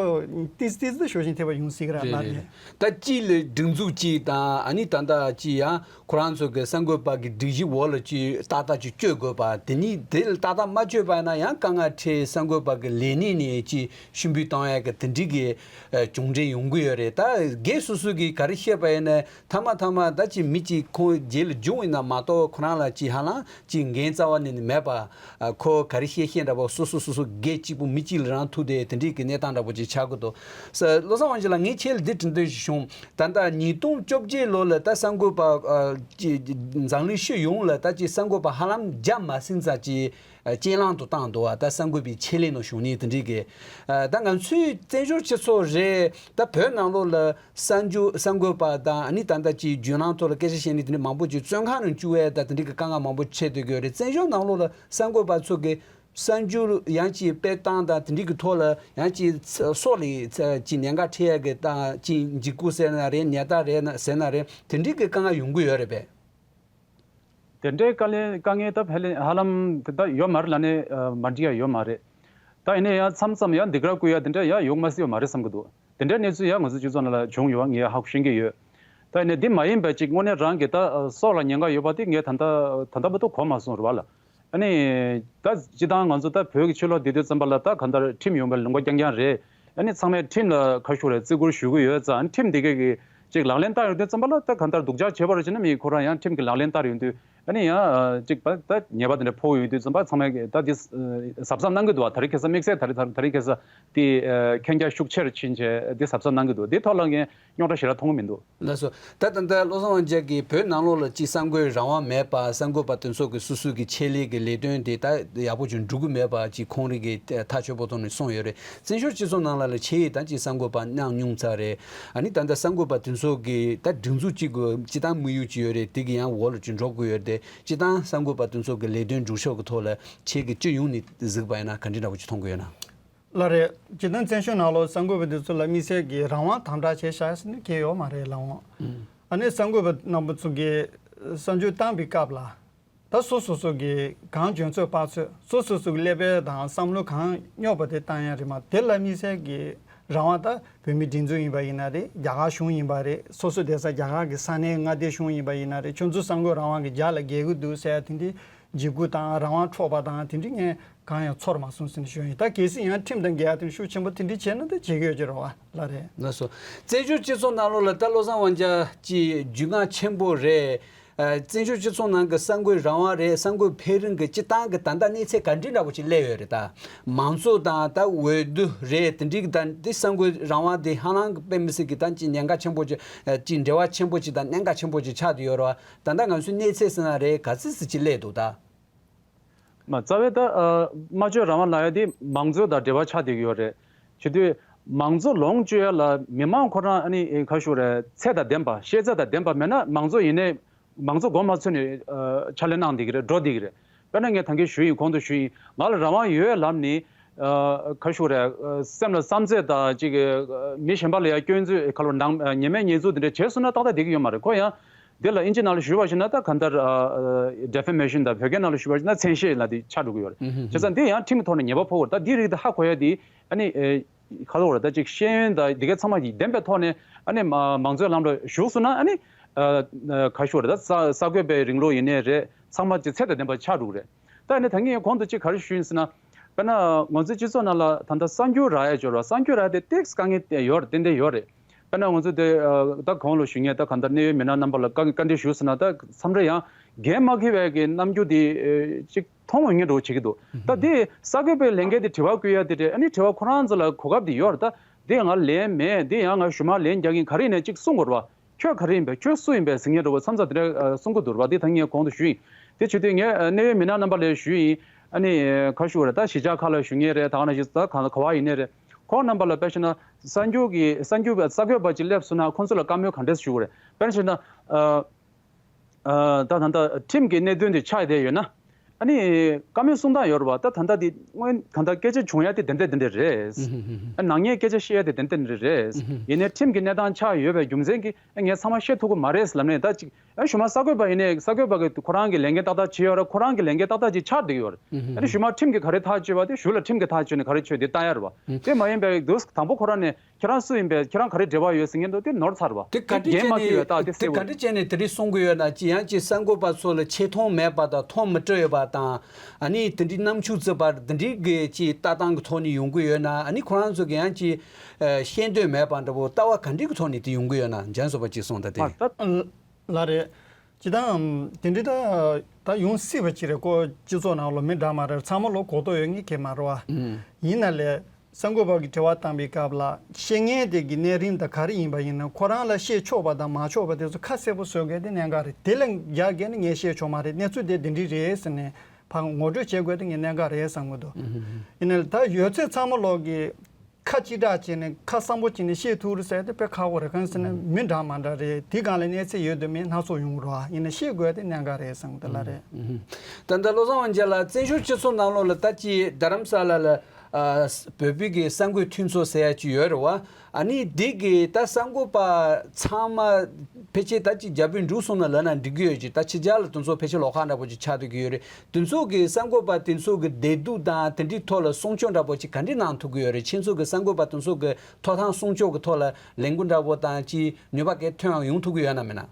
ཏིས་ཏིས་དུ་ཤུགས་རྐྱེན་ཐེབས་པ་ཡོང་སྲིད་ཀྱི་རེད་ལ་རེད། ད་ཅི་ལས་སྒྲིག་འཛུགས་ཅིག་དང་ཨ་ནི་ད་ལྟ་ཅི་ཡང་ཁོ་རང་ཚོ་གི་གསར་འགོད་པ་གི་སྒྲིག་གཞི་འོག་ལ་ཅི་ཏག་ཏག་ཅིག་བསྐྱོད་དགོས་པ། དེ་ནི་དེ་ལ་ཏག་ཏག་མ་བསྐྱོད་པ་ན་ཡང་དཀའ་ངལ་འཕྲད། གསར་འགོད་པ་གི་ལས་གནས་ནས་ཅི་ཤུན་པུས་གཏོང་ཡ་གི་དེ་འདྲི་གི་ཨ་གྱོང་འཕྲད་ཡོང་གི་ཡོད་རེད། ད་སྒེར་སོ་སོ་གི་ག་རེ་བཤད་པ་ཡིན་ན་མཐའ་མ་མཐའ་མ་ད་ཅི་མི་ཅིག་ཁོང་རྗེས་ལ་འཇུག་ཡིན་ན་མ་གཏོགས་ཁོ་རང་ལ་ཅི་ཧ་ལམ་ཅི་འགན་རྩ་བ་ནས་ནི་མེད་པ། ཨ་ཁོ་ག་རེ་བཤད་བཤད་འདྲ་པོ་སོ་སོ་སོ་སོ་སྒེར་གཅིག་པུ་མི་གཅིག་ལ་རང་ཐུག་དེ་དེ་འདྲི་གི་གནས་སྟངས་འདྲ་པོ་ཅིག་ཆགས་ཀྱི་འདུག་ས་བློ་བཟང་དབང་ཕྱུག་ལགས། ངས་ཁྱེད་ལ་འདི་དྲི་འདོད་ཞིག་བྱུང་། ད་ལྟ་ཉིས་སྟོང་བཅོ་བརྒྱད་ལོ་ལ་ད་གསར་འགོད་པ་ཨ་ཅི་འཛམ་གླིང་ཕྱི་ཡོངས་ལ་ད་ཅི་གསར་འགོད་པ་ཧ་ལམ་བརྒྱ་མ་ཟིན་ཙམ་ཅིག་ཨ་རྐྱེན་ལངས་དུ་བཏང་འདུག་བ། ད་གསར་འགོད་པའི་ཆེད་ལས་ནང་ཞུགས་ནི་དེ་འདྲི་གི། ཨ་ད་ང་ཚོའི་བཙན་བྱོལ་སྤྱི་ཚོགས་རེད། ད་བོད་ནང་ལོགས་ལ་གསར་འགྱུར་གསར་འགོད་པ་དང་ཨ་ནི་ད་ལྟ་ཅི་བརྒྱུད་ལམ་ཐོག་ལ་སྐད་ཆ་བཤད་ནི་དེ་འདྲི་མང་པོ་ཅིག་བཙོན་ཁང་ནང་བཅུག་ཡས་ད་དེ་འདྲི་གི་དཀའ་ངལ་མང་པོ་འཕྲད་སྡོད་ཀྱི་ཡོད་རེད། བཙན་བྱོལ་ནང་ལོགས་ལ་གསར་འགོད་པ་ཚོ་གི་གསར་འགྱུར་ཡང་ཅིག་སྤེལ་སྟངས་དང་དེ་འདྲི་གི་ཐོག་ལ་ཡང་ཅིག་སྲོག་ལ་ཅིག་ཉེན་ཁ་འཕྲད་ཡ་གི་དང་ཅིག་འཇིགས་སྐུལ་ཟེར་ན་རེད། ཉེན་བརྡ་རེད་ན་ཟེར་ན་རེད། དེ་འདྲི་གི་དཀའ་ངལ་ཡོང་གི་ཡོད་རེད་པས། དེ་འདྲའི་དཀའ་ལས་དཀའ་ངལ་ད་ཕལ་ཧ་ལམ་དེ་ད་ཡོད་མ་རེད་ལབ་ནས་མ་འགྲིག་ཡ་ཡོད་མ་རེད། ད་ཡིན་ན་ཡང་མཚམས་མཚམས་ཡང་འདི་ག་ར་བསྐུལ་ཡ་དེ་འདྲ་ཡང་ཡོང་མ་སྲིད་ཡོད་མ་རེད་བསམ་གི་འདུག་དེ་འདྲའི་གནས་ཚུལ་ཡང་ང་ཚོ་སྤྱི་ཚོགས་ནང་ལ་བྱུང་ཡོད་པ་ངས་ཧ་གོ་ཤེས་ཀྱི་ཡོད། ད་ཡིན་ནའི་འདི་མ་ཡིན་པ་ཅིག་དངོས་གནས་རང་གི་ད་སྲོག་ལ་ཉེན་ཁ་ཡོད་པ་དེ་ངས་ད་ལྟ་ད་ལྟ་བར་དུ་གོ་མ་སོང་རེད་བ་ལ། ཨ་ནི་ད་སྤྱི་བཏང་ང་ཚོ་ད་བོད་ཀྱི་ཕྱི་ལོགས་བསྡད་དུས་ཙམ་པ་ལ་ད་གང་ལྟར་ཁྲིམས་ཡོང་བའི་ལུང་པ་རྐྱང་རྐྱང་རེད། ཨ་ནི་ཚང་མས་ཁྲིམས་ལ་ཁ་ཤུགས་རེ་བརྩི་བཀུར་ཞུ་གི་ཡོད་ཙང་ཁྲིམས་འདི་གའི་གི་ཅིག་ལག་ལེན་བསྟར་ཡོང་དུས་ཙམ་པ་ལ་ད་གང་ལྟར་སྡུག་ཅག་བྱས་པ་རེད་ཅེ་ན་མི་ཁོ་རང་ཡང་ཁྲིམས་ཀྱི་ལག་ལེན་བསྟར་ཡོང་དུས། ཨ་ནི་ཡང་ཅིག་ད་ད་ཉེས་པ་དེ་འདྲ་ཕོག་ཡོང་དུས་ཙམ་པ་ཚང་མས་ད་འདི་གཟབ་གཟབ་གནང་གི་འདུག་བ། ད་རེས་ཁ་སང་དམིགས་བསལ་ད་རེས་ད་རེས་ཁ་སང་དེ་མཁྱེན་རྒྱ་ཤུགས་ཆེར་ཕྱིན་བྱས་འདི་གཟབ་གཟབ་གནང་གི་འདུག་འདི་ཐོག་ལ་ངས་རྙོག་དྲ་ཞེ་དྲག་མཐོང་གི་མི་འདུག་ལགས་སོ། ད་ད་ལྟ་བློ་བཟང་དབང་རྒྱལ་གྱིས་བོད་ནང་ལོགས་ལ་ཅིག་གསར་འགོད་རང་དབང་མེད་པ། གསར་འགོད་པ་དེ་ཚོ་གི་སོ་སོ་གི་ཆེད་ལས་ཀྱི་ལས་དོན་དེ་ད་ཡག་པོ་ཅིག་འགྲུབ་ཀྱི་མེད་པ་ཅིག་ཁོང་རང་གིས་ཐག་ཆོད་པོ་ཐོག་ནས་གསུངས་ཡོད་རེད། བཙན་བྱོལ་སྤྱི་ཚོགས་ནང་ལ་ལ་ཆེད་ཡིག་དང་ཅིག་གསར་འགོད་པ་གནང་མྱོང་ཚར་རེད། ཨ་ནི་ད་ལྟ་གསར་འགོད་པ་དེ་ཚོ་གི་ད་སྒྲིག་འཛུགས་གཅིག་གི་སྤྱི་བཏང་དམིགས་ཡུལ་ཅིག་ཡོད་རེད། དེ་གི་ཡང་འོག་ལ་ཅིག་འགྲོ་དགོས་ཡོད་རེད་དེ། སྤྱི་བཏང་གསར་འགོད་པ་དེ་ཚོ་གི་ལས་དོན་སྒྲུབ་ཕྱོགས་ཀྱི་ཐོག་ལ་ཁྱེད་ཀྱིས་སྤྱི་ཡོངས་ནས་གཟིགས་པ་ཡིན་ན་ག་འདྲ་འདྲ་བོ་ཅིག་མཐོང་གི་ཡོད་ན། ལགས་རེད། སྤྱིར་བཏང་བཙན་བྱོལ་ནང་ལོགས་གསར་འགོད་པ་དེ་ཚོ་ལ་དམིགས་བསལ་གྱི་རང་དབང་དམ་དྲག་བྱས་བཞག་ཟེར་ནས་གལ་ཡོད་མ་རེད་ལགས་འོང་། ཨ་ནི་གསར་འགོད་པ་རྣམ་པ་ཚོ་གིས་གསར་འགྱུར་བཏང་པའི་སྐབས་ལ། ད་སོ་སོ་སོ་གི་གང་འཇོན་ཚོད་དཔག་ཚོད་སོ་སོ་སོ་གི་ཀླད་པ་དང་བསམ་བློ་གང་རྙོག་པ་དེ་བཏང་ཡ་རེད་མ། དེ་ལ་དམིགས་བསལ་གྱི་རང་དབང་ད་བོད་མིའི་སྒྲིག་འཛུགས་ཡིན་པ་ཡིན་ན་རེད། རྒྱ་གར་གཞུང་ཡིན་པ་རེད། སོ་སོ་བསྡད་ས་རྒྱ་གར་གྱི་ས་གནས་མངའ་སྡེ་གཞུང་ཡིན་པ་ཡིན་ན་རེད། ཁྱོད་ཚོ་གསར་འགོད་རང་དབང་གི་རྒྱ་ལ་རྒལ་གྱི་འདུག་ཟེར་ཡ་དེ་འདྲའི་འཇིགས་སྐུལ་དང་རང་དབང་འཕྲོག་པ་དང་དེ་འདྲའི་ངས་ གང་ཡང་ཚོར་མ་སོང་ཟེར་ནས་ཞུ་ཡིན། ད་གལ་སྲིད་ཡང་ཁྲིམས་དང་འགལ་ཡ་དེ་ཤུགས་ཆེན་པོ་དེ་འདྲ་བྱས་ན་ད་བྱེད་ཀྱི་ཡོད་ཀྱི་རེད་བ། ལགས་རེད། ལགས་སོ། བཙན་བྱོལ་སྤྱི་ཚོགས་ནང་ལོགས་ལ་ད་བློ་བཟང་དབང་རྒྱལ་གྱི་རྒྱུས་མངའ་ཆེན་པོ་རེད། ཨ། བཙན་བྱོལ་སྤྱི་ཚོགས་ནང་གི་གསར་འགོད་རང་དབང་རེད། གསར་འགོད་འཕེལ་རིམ་གྱི་སྤྱིར་བཏང་གི་ད་ལྟ་གནས་ཚད་ག་འདྲ་འདྲ་པོ་ཅིག་སླེབས་ཡོད་རེད། ད་མང་གཙོ་དང་ད་འོས་བསྡུ་རེད། དེ་འདྲའི་གི་ད་འདི་གསར་འགོད་རང་དབང་དེ་ཧ་ལམ་གི་དཔེ་མི་སྲིད་ཀྱི་ད་ཅིག་ཉེན་ཁ་ཆེན་པོ་ཅིག་ཨ། ཅིག་འབྲེལ་བ་ཆེན་པོ་ཅིག་དང་གནད་འགག་ཆེན་པོ་ཅིག་ཆགས་བསྡད་ཡོད་རེད་བ། ད་ལྟ་ང་ཚོའི་གནས་ཚད་ཟེར་ན་རེད། ག་ཚོད་ཙམ་ཅིག་སླེབས་འདུག་ད། མ་རྩ་བའི་ད་ཨ། སྨྲ་བརྗོད་རང་དབང་ལབ་ཡ་དེ་མང་གཙོ་དང་འབྲེལ་བ་ཆགས་བསྡད་ཀྱི་ཡོད་རེད། བྱེད་དུས་མང་གཙོ་ལོངས་སྤྱོད་ཡ་ལ་མི་མང་ཁོ་རང་ཨ་ནི་ག་ཞུ་རེད། ཚད་དང་ལྡན་པ། ཤེས་ཚད་དང་ལྡན་པ་མེད་ན་མང་གཙོ་ཡིན་ནའི་མང་གཙོ་མགོ་མ་ཚོས་ནས་ཨ། ཕྱག་ལས་གནང་བསྡད་ཀྱི་རེད། འགྲོ་བསྡད་ཀྱི་རེད། དཔེར་ན་ངས་ད་གིན་ཞུས་ཡིན། གོང་དུ་ཞུས་ཡིན། ང་ལ་རང་དབང་ཡོད་ལབ་ནི་ཨ། ག་ཞུ་རེད། ཨ། སེམས་ལ་བསམ་ཚད་དང་ཅིག་ཨ། མི་གཞན་པ་ལ་ཡང་སྐྱོན་འཛུགས་ག་ལ་ནང་ཉེས་མེད་ཉེས་འཛུགས་དེ་འདྲ་བྱས་སོང་ན་ཏག་ཏག་བསྡད་ཀྱི་ཡོད་མ་རེད། ཁོ་ཡང་དེ་ལ་ཨིན་ཇི་ནང་ལ་ཞུས་པ་ཞིག་ན་ད་གང་ལྟར་ཨ། ཨ། ཌེ་ཕེ་མེ་ཤན་དང་བོད་སྐད་ནང་ལ་ཞུས་པ་ཞིག་ན་མཚན་ཤས་ལབ་དེ་ཆགས་འགྲོ་གི་ཡོད་རེད། བྱས་ཙང་དེ་ཡང་ཁྲིམས་ཀྱི་ཐོག་ནས་ཉེས་པ་ཕོག་གི་རེད། ད་འདི་རིགས་དེ་ཧ་གོ་ཡ་དེ་ཨ་ནི་ཨེ། ག་ལ་བར་ད་ཅིག་ཤེས་ཡོན་དང་འདི་གའི་ཚང་མ་ཡིག་ལྡན་པའི་ཐོག་ནས་ཨ་ནི་མ་མང་གཙོའི་ལམ་ལ་ཞུགས་སོང་ན་ཨ་ནི་ཨ། ཨ། ག་ཞུ་རེད། ད་གསར་གསར་འགོད་པའི་རིང་ལུགས་ཡིན་ནའི་རེད། ཚང་མ་ཅིག་ཚད་དང་ལྡན་པ་ཆགས་འགྲོ་གི་རེད། ད་ནི་ད་ངས་གོང་དུ་ཅིག་ག་རེ་ཞུས་ཡིན་ཟེར་ན། དཔེར་ན་ང་ཚོའི་སྤྱི་ཚོགས་ནང་ལ་ད་ལྟ་གསར་འགྱུར་རག་ཡ་འབྱོར་བ། གསར་འགྱུར་རག་ཡ་དེ་ཏོག་ཙམ་དཀའ་ངལ་དེ་ཡོད་རེད། ཏན་ཏན་ཡོད་རེད། དཔེར་ན་ང་ཚོ་དེ་ཨ། ད་གོང་ལ་ཞུ་མཁན་ད་གང་ལྟར་གནད་ཡོད་མི་སྣ་རྣམ་པ་ལ་བཀའ་བཀའ་འདྲི་ཞུས་ཟེར་ན་ད་མཚམས་རེ་ཡང་འགན་མ་འཁྱེར་བའི་གི་རྣམ་འགྱུར་དེ་ཨ། ཅིག་མཐོང་འོང་མཁན་འདྲ་བོ་བྱེད་ཀྱི་འདུག་ད་དེ་གསར་འགོད་པའི་ལས་འགན་དེ་དྲི་བ་བཀོད་ཡ་དེ་རེད། ཨ་ནི་དྲི་བ་ཁོ་རང་ཚོ་ལ་གོ་སྐབས་དེ་ཡོད་རེད། ད་དེ་ང་ལན་མེད། དེ་ཡང་ང་ཞུ་མ་ལན་རྒྱག་གིན་ག་རེ་ཡིན་ནའི་ཅིག་གསུང་དགོས་རེད་བ། ཁྱོད་ག་རེ་ཡིན་པས། ཁྱོད་སུ་ཡིན་པས་ཟེར་མཁན་འདྲ་བོ་མཚམས་མཚམས་དེ་འདྲ་ཨ། གསུང་གི་འདུག་རེད་བ། དེ་ད་ངས་གོང་དུ་ཞུས་ཡིན། དེ་བྱེད་དུས་ངས་ཨ། གནད་ཡོད་མི་སྣ་རྣམ་པ་ལ་ཞུས་ཡིན། ཨ་ནི་ཁ་ཞུ་བ་རེད། ད་གཞིས་ཆགས་ཁག་ལ་ཞུ་མཁན་རེད། ད་ག་ནང་བཞིན་ད་ག་ག་བ་ཡིན་ནའི་རེད། ཁོང་རྣམ་པ་ལ་དཔེ་བཞག་ན་གསར་འགྱུར་གྱི་གསར་འགྱུར་བ་གསར་འགོད་པ་ཅིག་སླེབས་སོང་ན་ཁོང་ཚོ་ལ་བཀའ་མོལ་ག་འདྲས་ཞུ་དགོས་རེད། དཔེར་ན་བཤད་ན་ཨ། ཨ། ད་ད་ལྟ་ཁྲིམས་ཀྱི་གནད་དོན་དེ་ཆགས་བསྡད་ཡོད་ན། ཨ་ནི་བཀའ་མོལ་གསུང་སྟངས་ཡོད་རེད་བ། ད་ད་ལྟ་དེ་སྔོན་ད་ལྟ་སྐད་ཆ་བྱུང་ཡ་དེ་དེ་འདྲ་དེ་འདྲ་རེད། ཨ། ནག་ཉེས་སྐད་ཆ་བཤད་ཡ་དེ་དེ་འདྲ་དེ་འདྲ་རེད། ཡིན་ནའི་ཁྲིམས་ཀྱི་གནས་སྟངས་ཆགས་ཡོད་པའི་རྒྱུ་མཚན་གྱིས་ཨ། ངས་ཚང་མ་བཤད་ཐུབ་ཀྱི་མ་རེད་ལབ་ནས། ད་ཅིག་ཨ། ཞུ་མ་གསར་འགོད་པ་ཡིན་ནའི་གསར་འགོད་པ་གིས་ཁོ་རང་གི་ལས་འགན་ཏག་ཏག་བྱས་ཡོད་རེད། ཁོ་རང་གི་ལས་འགན་ཏག་ཏག་ཅིག་ཆགས་བསྡད་ཡོད་རེད། ཨ་ནི་ཞུ་མ་ཁྲིམས་ཀྱིས་ག་རེ་ཐག་གཅོད་པ་དེ་གཞུག་ལ་ཁྲིམས་ཀྱིས་ཐག་གཅོད་ནས་ག་རེ་ཆོད་དེ་ལྟ་ཡ་རེད་བ། དེ་མ་ཡིན་པའི་དུས་དང་པོ་ཁོ་རང་ནས་ཁྱེད་རང་སུ་ཡིན་པས། ཁྱེད་རང་ག་རེ་འབྲེལ་བ་ཡོད་ཟེར་མཁན་འདུག་དེ་ནོར་ཚར་བ། དེ་ག་འདྲ་འགན་བྱས་མ་ནས་འཁྱེར་བའི་རྟགས་དེ་དེ་གསལ་བོ་ག་རེད། འདྲ་བྱས་ནས་དེ་རིགས་གསུང་གི་ཡོད་ན། ཅི་ཡང་ཅིག་གསར་འགོད་པ་ཚོ་ལ་ཆེ་མཐོང་མེད་པ་དང་མཐོང་མི་སྤྲོད་ཡོད་པ་དང་། ཨ་ནི་དེ་འདྲའི་རྣམ་འགྱུར་བརྩི་བ་འདི་འདྲའི་གི་ཅིག་ལྟ་སྟངས་ཀྱི་ཐོག་ནས་ཡོང་གི་ཡོད་ན། ཨ་ནི་ཁོ་རང་ཚོ་གི་ཡང་ཅིག་ཨ། ཤེས་འདོད་མེད་པ་འདྲ་བོ་ལྟ་བ་ག་འདྲའི་གི་ཐོག་ནས་དེ་ཡོང་གི་ཡོད་ན། འཇམ་བཟོ་པ་ཅིག་གསུངས་དང་། དེ་མ་རེད། ལགས་རེད། ཅི་ལྟར་དེ་འདྲའི་ད་ད་ཡོང་སྲིད་པ་ཅིག་རེད། ཁོ་སྤྱི་ཚོགས་ནང་ལོགས་མི་འདྲ་མི་འདྲ་ཚང་མ་ལོ་གོ་རྟོགས་ཡོད་མཁན་གང་ཡང་མ་རེད་བ། ཡིན་ན་ལས་གསར་འགོད་པ་གིས་དྲི་བ་བཏང་པའི་སྐབས་ལ་བཤད་མཁན་དེ་གི་གནས་རིམ་དང་ག་རེ་ཡིན་པ་ཡིན་ན། ཁོ་རང་ལ་བཤད་ཆོག་པ་དང་མ་ཆོག་པ་དེ་ཚོ་ཁ་གསལ་པོ་བཟོ་དགོས་དེ་གནད་འགག་རེད། དེ་ལས་རྒྱག་གི་ནི་ངས་བཤད་ཆོག་མ་རེད། གནས་ཚུལ་དེ་འདི་འདྲ་རེད་ཟེར་ནས་ཕར་ངོ་སྤྲོད་བྱེད་དགོས་དེ་ངས་གནད་འགག་རེད་བསམ་གི་འདུག་ཡིན་ན་ད་ཡོད་ཚད་ཚང་མ་ལོག་གི་ཁ་གཅིག་གྲགས་བྱས་ནས་ཁ་གསལ་པོ་བྱས་ནས་བཤད་ཐུབ་རེད་ཟེར་དེ་དཔེ་ཁག་པོ་རེད། གང་ཟེར་ན་མི་འདྲ་མི་འདྲ་རེད། དེ་སྒང་ལ་གནས་ཚད་ཡོད་དང་མེད་སྣ་ཚོགས་ཡོང་གི་རེད་བ། ཡིན་ན་ཤེས་དགོས་དེ་གནད་འགག་རེད་བསམ་གི་འདུག་ལགས་རེད། ད་ལྟ་བློ་བཟང་དབང་རྒྱལ་ལགས་བཙན་བྱོལ་སྤྱི་ཚོགས་ནང་ལོགས་ལ་ད་ཅི་རྡ་རམ་ས་ལ་ལ་ཨ། བོད་པའི་གི་གསར་འགོད་མཐུན་ཚོགས་ཟེར་ཡ་ཅིག་ཡོད་རེད་བ། ཨ་ནི་འདི་གི་ད་གསར་འགོད་པ་ཚང་མ་ཕལ་ཆེར་ད་ཅིག་རྒྱ་བོད་འབྲུག་གསུམ་ལ་ལབ་ན་འགྲིག་གི་ཡོད་ཅིག་ད་ཕྱི་རྒྱལ་ལ་དེ་ཚོ་ཕལ་ཆེར་ལོགས་ཁག་འདྲ་པོ་ཅིག་ཆགས་སྡོད་ཀྱི་ཡོད་རེད། དེ་ཚོ་གི་གསར་འགོད་པ་དེ་ཚོ་གི་བདེ་སྡུག་དང་དེ་འདྲའི་ཐོག་ལ་སྲུང་སྐྱོབ་འདྲ་པོ་ཅིག་ག་འདྲ་གནང་ཐུབ་ཀྱི་ཡོད་རེད། ཁྱེད་ཚོ་གི་གསར་འགོད་པ་དེ་ཚོ་གི་ཐོབ་ཐང་སྲུང་སྐྱོབ་ཀྱི་ཐོག་ལ་ལས་འགུལ་འདྲ་པོ་དང་ཅིག་ནུས་པ་གང་ཐོན་ཡང་ཡོང་ཐུབ་ཀྱི་ཡོད་ན་མེད་ན།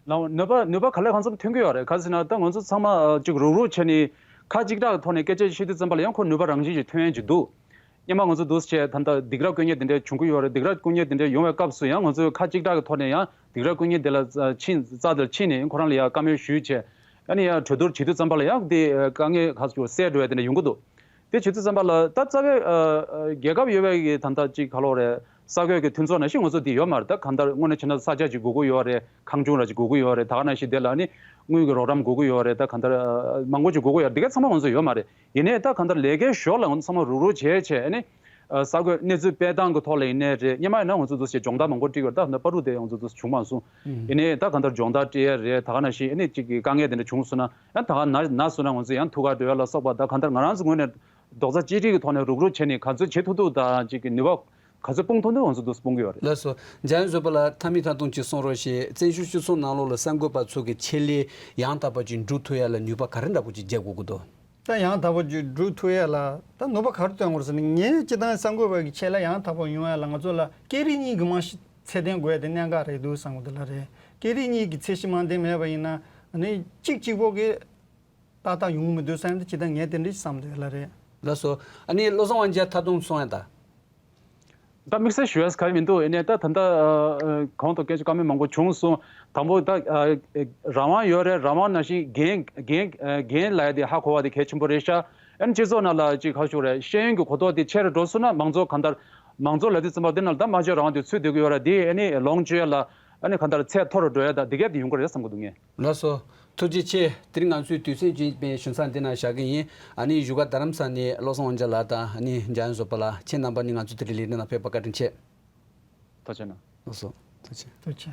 ལགས། ནུས་པ་ནུས་པ་ག་ལེ་གང་འཚམ་ཐོན་གྱི་ཡོད་རེད། ག་ཟེར་ན་ད་ང་ཚོ་ཚང་མ་ཨ། ཅིག་རུག་རུག་བྱས་ནས་ཁ་གཅིག་གྲགས་ཀྱི་ཐོག་ནས་སྐད་ཆ་བཤད་དུས་ཙམ་པ་ལ་ཡང་ཁོ་ནུས་པ་རང་བཞིན་གྱིས་ཐོན་ཡས་ཅིག་འདུག་སྔོན་མ་ང་ཚོ་འདུག་སེ་བྱས་ད་ལྟ་སྡིགས་ར་བསྐུལ་མཁན་དེ་འདྲ་བྱུང་གི་ཡོད་རེད། སྡིགས་ར་བསྐུལ་མཁན་དེ་འདྲ་ཡོང་བའི་སྐབས་སུ་ཡང་ང་ཚོས་ཁ་གཅིག་གྲགས་ཀྱི་ཐོག་ནས་ཡང་སྡིགས་ར་བསྐུལ་མཁན་དེ་ལ་ཕྱིན། རྩ་དེ་ལ་ཕྱིན་ནས་ཁོ་རང་ལ་ཡང་བཀའ་མོལ་ཞུས་བྱས། ཨ་ནི་ཡང་གྲོས་བསྡུར་བྱེད་དུས་ཙམ་པ་ལ་ཡང་དེ་དཀའ་ངལ་ཁག་ཅིག་སེལ་འགྲོ་ཡ་དེ་འདྲ་ཡོང་གི་འདུག་དེ་བྱེད་དུས་ཙམ་པ་ལ་ད་རྩ་བའི་ཨ། ཨ། རྒྱལ་ཁབ་ཡོད་པའི་གི་ད་ལྟ་ཅིག་ག་ལོ་རེད། གསར་འགོད་ཀྱི་མཐུན་ཚོགས་ནང་བཞིན་ང་ཚོ་འདི་ཡོད་མ་རེད། ད་གང་ལྟར་དངོས་གནས་བྱས་ན་ས་ཆ་ཅིག་དགོས་ཀྱི་ཡོད་རེད། ཁང་ཆུང་ར་ཅིག་དགོས་ཀྱི་ཡོད་རེད། ད་ག་ནང་བཞིན་དེ་ལ་ནི་དངུལ་གྱི་རོགས་རམ་དགོས་ཀྱི་ཡོད་རེད། ད་གང་ལྟར་ཨ། མང་པོ་ཅིག་དགོས་ཀྱི་ཡོད་རེད། འདི་ག་ཚང་མ་ང་ཚོ་ཡོད་མ་རེད། ཡིན་ནའི་ད་གང་ལྟར་ལས་ཀའི་ཞོར་ལ་ང་ཚོ་ཚང་མ་རུག་རུག་བྱས་བྱས་ནི་ཨ། གསར་འགོད་གནས་ཚུལ་སྤེལ་སྟངས་ཀྱི་ཐོག་ལ་ཡིན་ནའི་རེད། སྔོན་མ་ཡིན་ན་ང་ཚོ་འདུག་སེ་སྦྱོང་བརྡར་མང་པོ་སྤྲད་ཀྱི་ཡོད་རེད། ད་ད་བར་དུ་དེ་ང་ཚོ་འདུག་སེ་བྱུང་མ་སོང་། ཡིན་ནའི་ད་གང་ལྟར་སྦྱོང་བརྡར་སྤྲད་ཡ་རེད། ད་ག་ནང་བཞིན་ཨ་ནི་གཅིག་གི་དཀའ་ངལ་དེ་འདྲ་བྱུང་སོང་ན་ཡང་ད་ག་ན་ན་སོང་ན་ང་ཚོ་ཡང་ཐུགས་ཁ་འགྲོ་ཡ་ལ་སོགས་པ། ད་གང་ལྟར་ང་རང་ཚོ་ངོས་ནས་རྡོག་རྩ་གཅིག་སྒྲིལ་གྱི་ཐོག་ནས་རུག་རུག་བྱས་ནས་ག་ཚོད་བྱེད་ཐུབ་ཐུབ་དང་གཅིག་གི་ནུས་པ་ག་ཚོད་སྤུངས་ཐུབ་ཐུབ་ང་ཚོ་འདུག་སེ་སྤུངས་ཀྱི་ཡོད་རེད། ལགས་སོ། འཇམ་དབྱངས་བཟོད་པ་ལགས། ཐ་མི་ཐ་གཏོང་ཅིག་གསུང་རོགས་ཞེས། བཙན་བྱོལ་སྤྱི་ཚོགས་ནང་ལོགས་ལ་གསར་འགོད་པ་ཚོ་གི་ཆེད་ལས་ཡང་དག་པ་ཅིག་འགྲུབ་ཐུབ་ཡ་ལ་ནུས་པ་ག་རེ་འདྲ་པོ་ཅིག་རྒྱག་དགོས་ཀྱི་འདུག་ད་ཡང་དག་པ་ཅིག་འགྲུབ་ཐུབ་ཡ་ལ་ད་ནུས་པ་ག་རེ་བཏོན་དགོས་ཟེར་ན། ངས་སྤྱིར་བཏང་གསར་འགོད་པ་གི་ཆེད་ལ་ཡང་དག་པ་ཡོང་ཡ་ལ་ང་ཚོ་ལ་སྐད་རིགས་གཉིས་ཀྱི་རྨང་གཞི་ཚད་ལྡན་དགོས་ཡ་དེ་གནད་འགག་རེད་འདུག་བསམ་གི་འདུག་ལགས་རེད། སྐད་རིགས་གཉིས་ཀྱི་ཚད་གཞི་རྨང་ལྡན་མེད་པ་ཡིན་ན་ཨ་ནི་གཅིག་གཅིག་པོ་གི་ ཏག་ཏག་ཡོང་གི་མི་འདུག་བསམ་ཡོད་དུས་ཅི་ད་ངས་དེ་འདྲ་ཞིག་བསམ་འདུག་ལ་རེད། ལགས་སོ། ཨ་ནི་བློ་བཟང་དབང་རྒྱལ་ཐད་གཏོང་སོང་ཡ་ད། ད་དམིགས་བསལ་ཞུ་ཡ་ག་ཡེ་མི་འདུག་ཨ་ནི་ད་ད་ལྟ་ཨ་ཨ་གོང་དུ་སྐད་ཆ་བཀའ་མོལ་མང་པོ་བྱུང་སོང་། དང་པོ་ད་ཨ་ཨ་རང་དབང་ཡོད་རེད། རང་དབང་ནང་བཞིན་འགན་འགན་ཨ་འགན་ལབ་ཡ་དེ་ཧ་གོ་བ་དེ་གལ་ཆེན་པོ་རེད་ཤག་ཨ་ནི་སྤྱི་ཚོགས་ནང་ལ་ཅིག་ཁ་ཤོག་རེད། ཤེས་ཡོན་གྱི་གོ་རྟོགས་དེ་ཆེ་རུ་འགྲོ་སོང་ན་མང་གཙོ་གང་ལྟར་མང་གཙོ་ལབ་དུས་ཙམ་པ་དེ་ནང་ལ་ད་སྨྲ་བརྗོད་རང་དབང་དེ་ཚུད་བསྡད་ཀྱི་ཡོད་རེད། དེ་ཨ་ནི་ལོངས་སྤྱོད་ཡ་ལ་ཨ་ནི་གང་ལྟར་ཚད་མཐོ་རུ་འགྲོ་ཡ་ད་དེ་གས་དེ་ཡོང་གི་རེད་བསམ་གྱི་འདུག་ངས། ལགས་སོ། ཐུགས་རྗེ་ཆེ། དེ་རིང་ང་ཚོའི་དུས་ཚོད་ཅིག་པའི་ཞུ་མཚམས་འདི་ན་བཞག་གི་ཡིན། ཨ་ནི་བཞུགས་སྒར་རྡ་རམ་ས་ནས་བློ་བཟང་དབང་རྒྱལ་ལགས་དང་ཨ་ནི་འཇམ་དབྱངས་བཟོད་པ་ལགས། ཁྱེད་རྣམ་པ་ནི་ང་ཚོའི་དེ་རིང་ལས་རིམ་ནང་ཕེབས་པར་བཀའ་དྲིན་ཆེ། ཐུགས་རྗེ་གནང་། ལགས་སོ། ཐུགས་རྗེ་ཆེ། ཐུགས་རྗེ་ཆེ།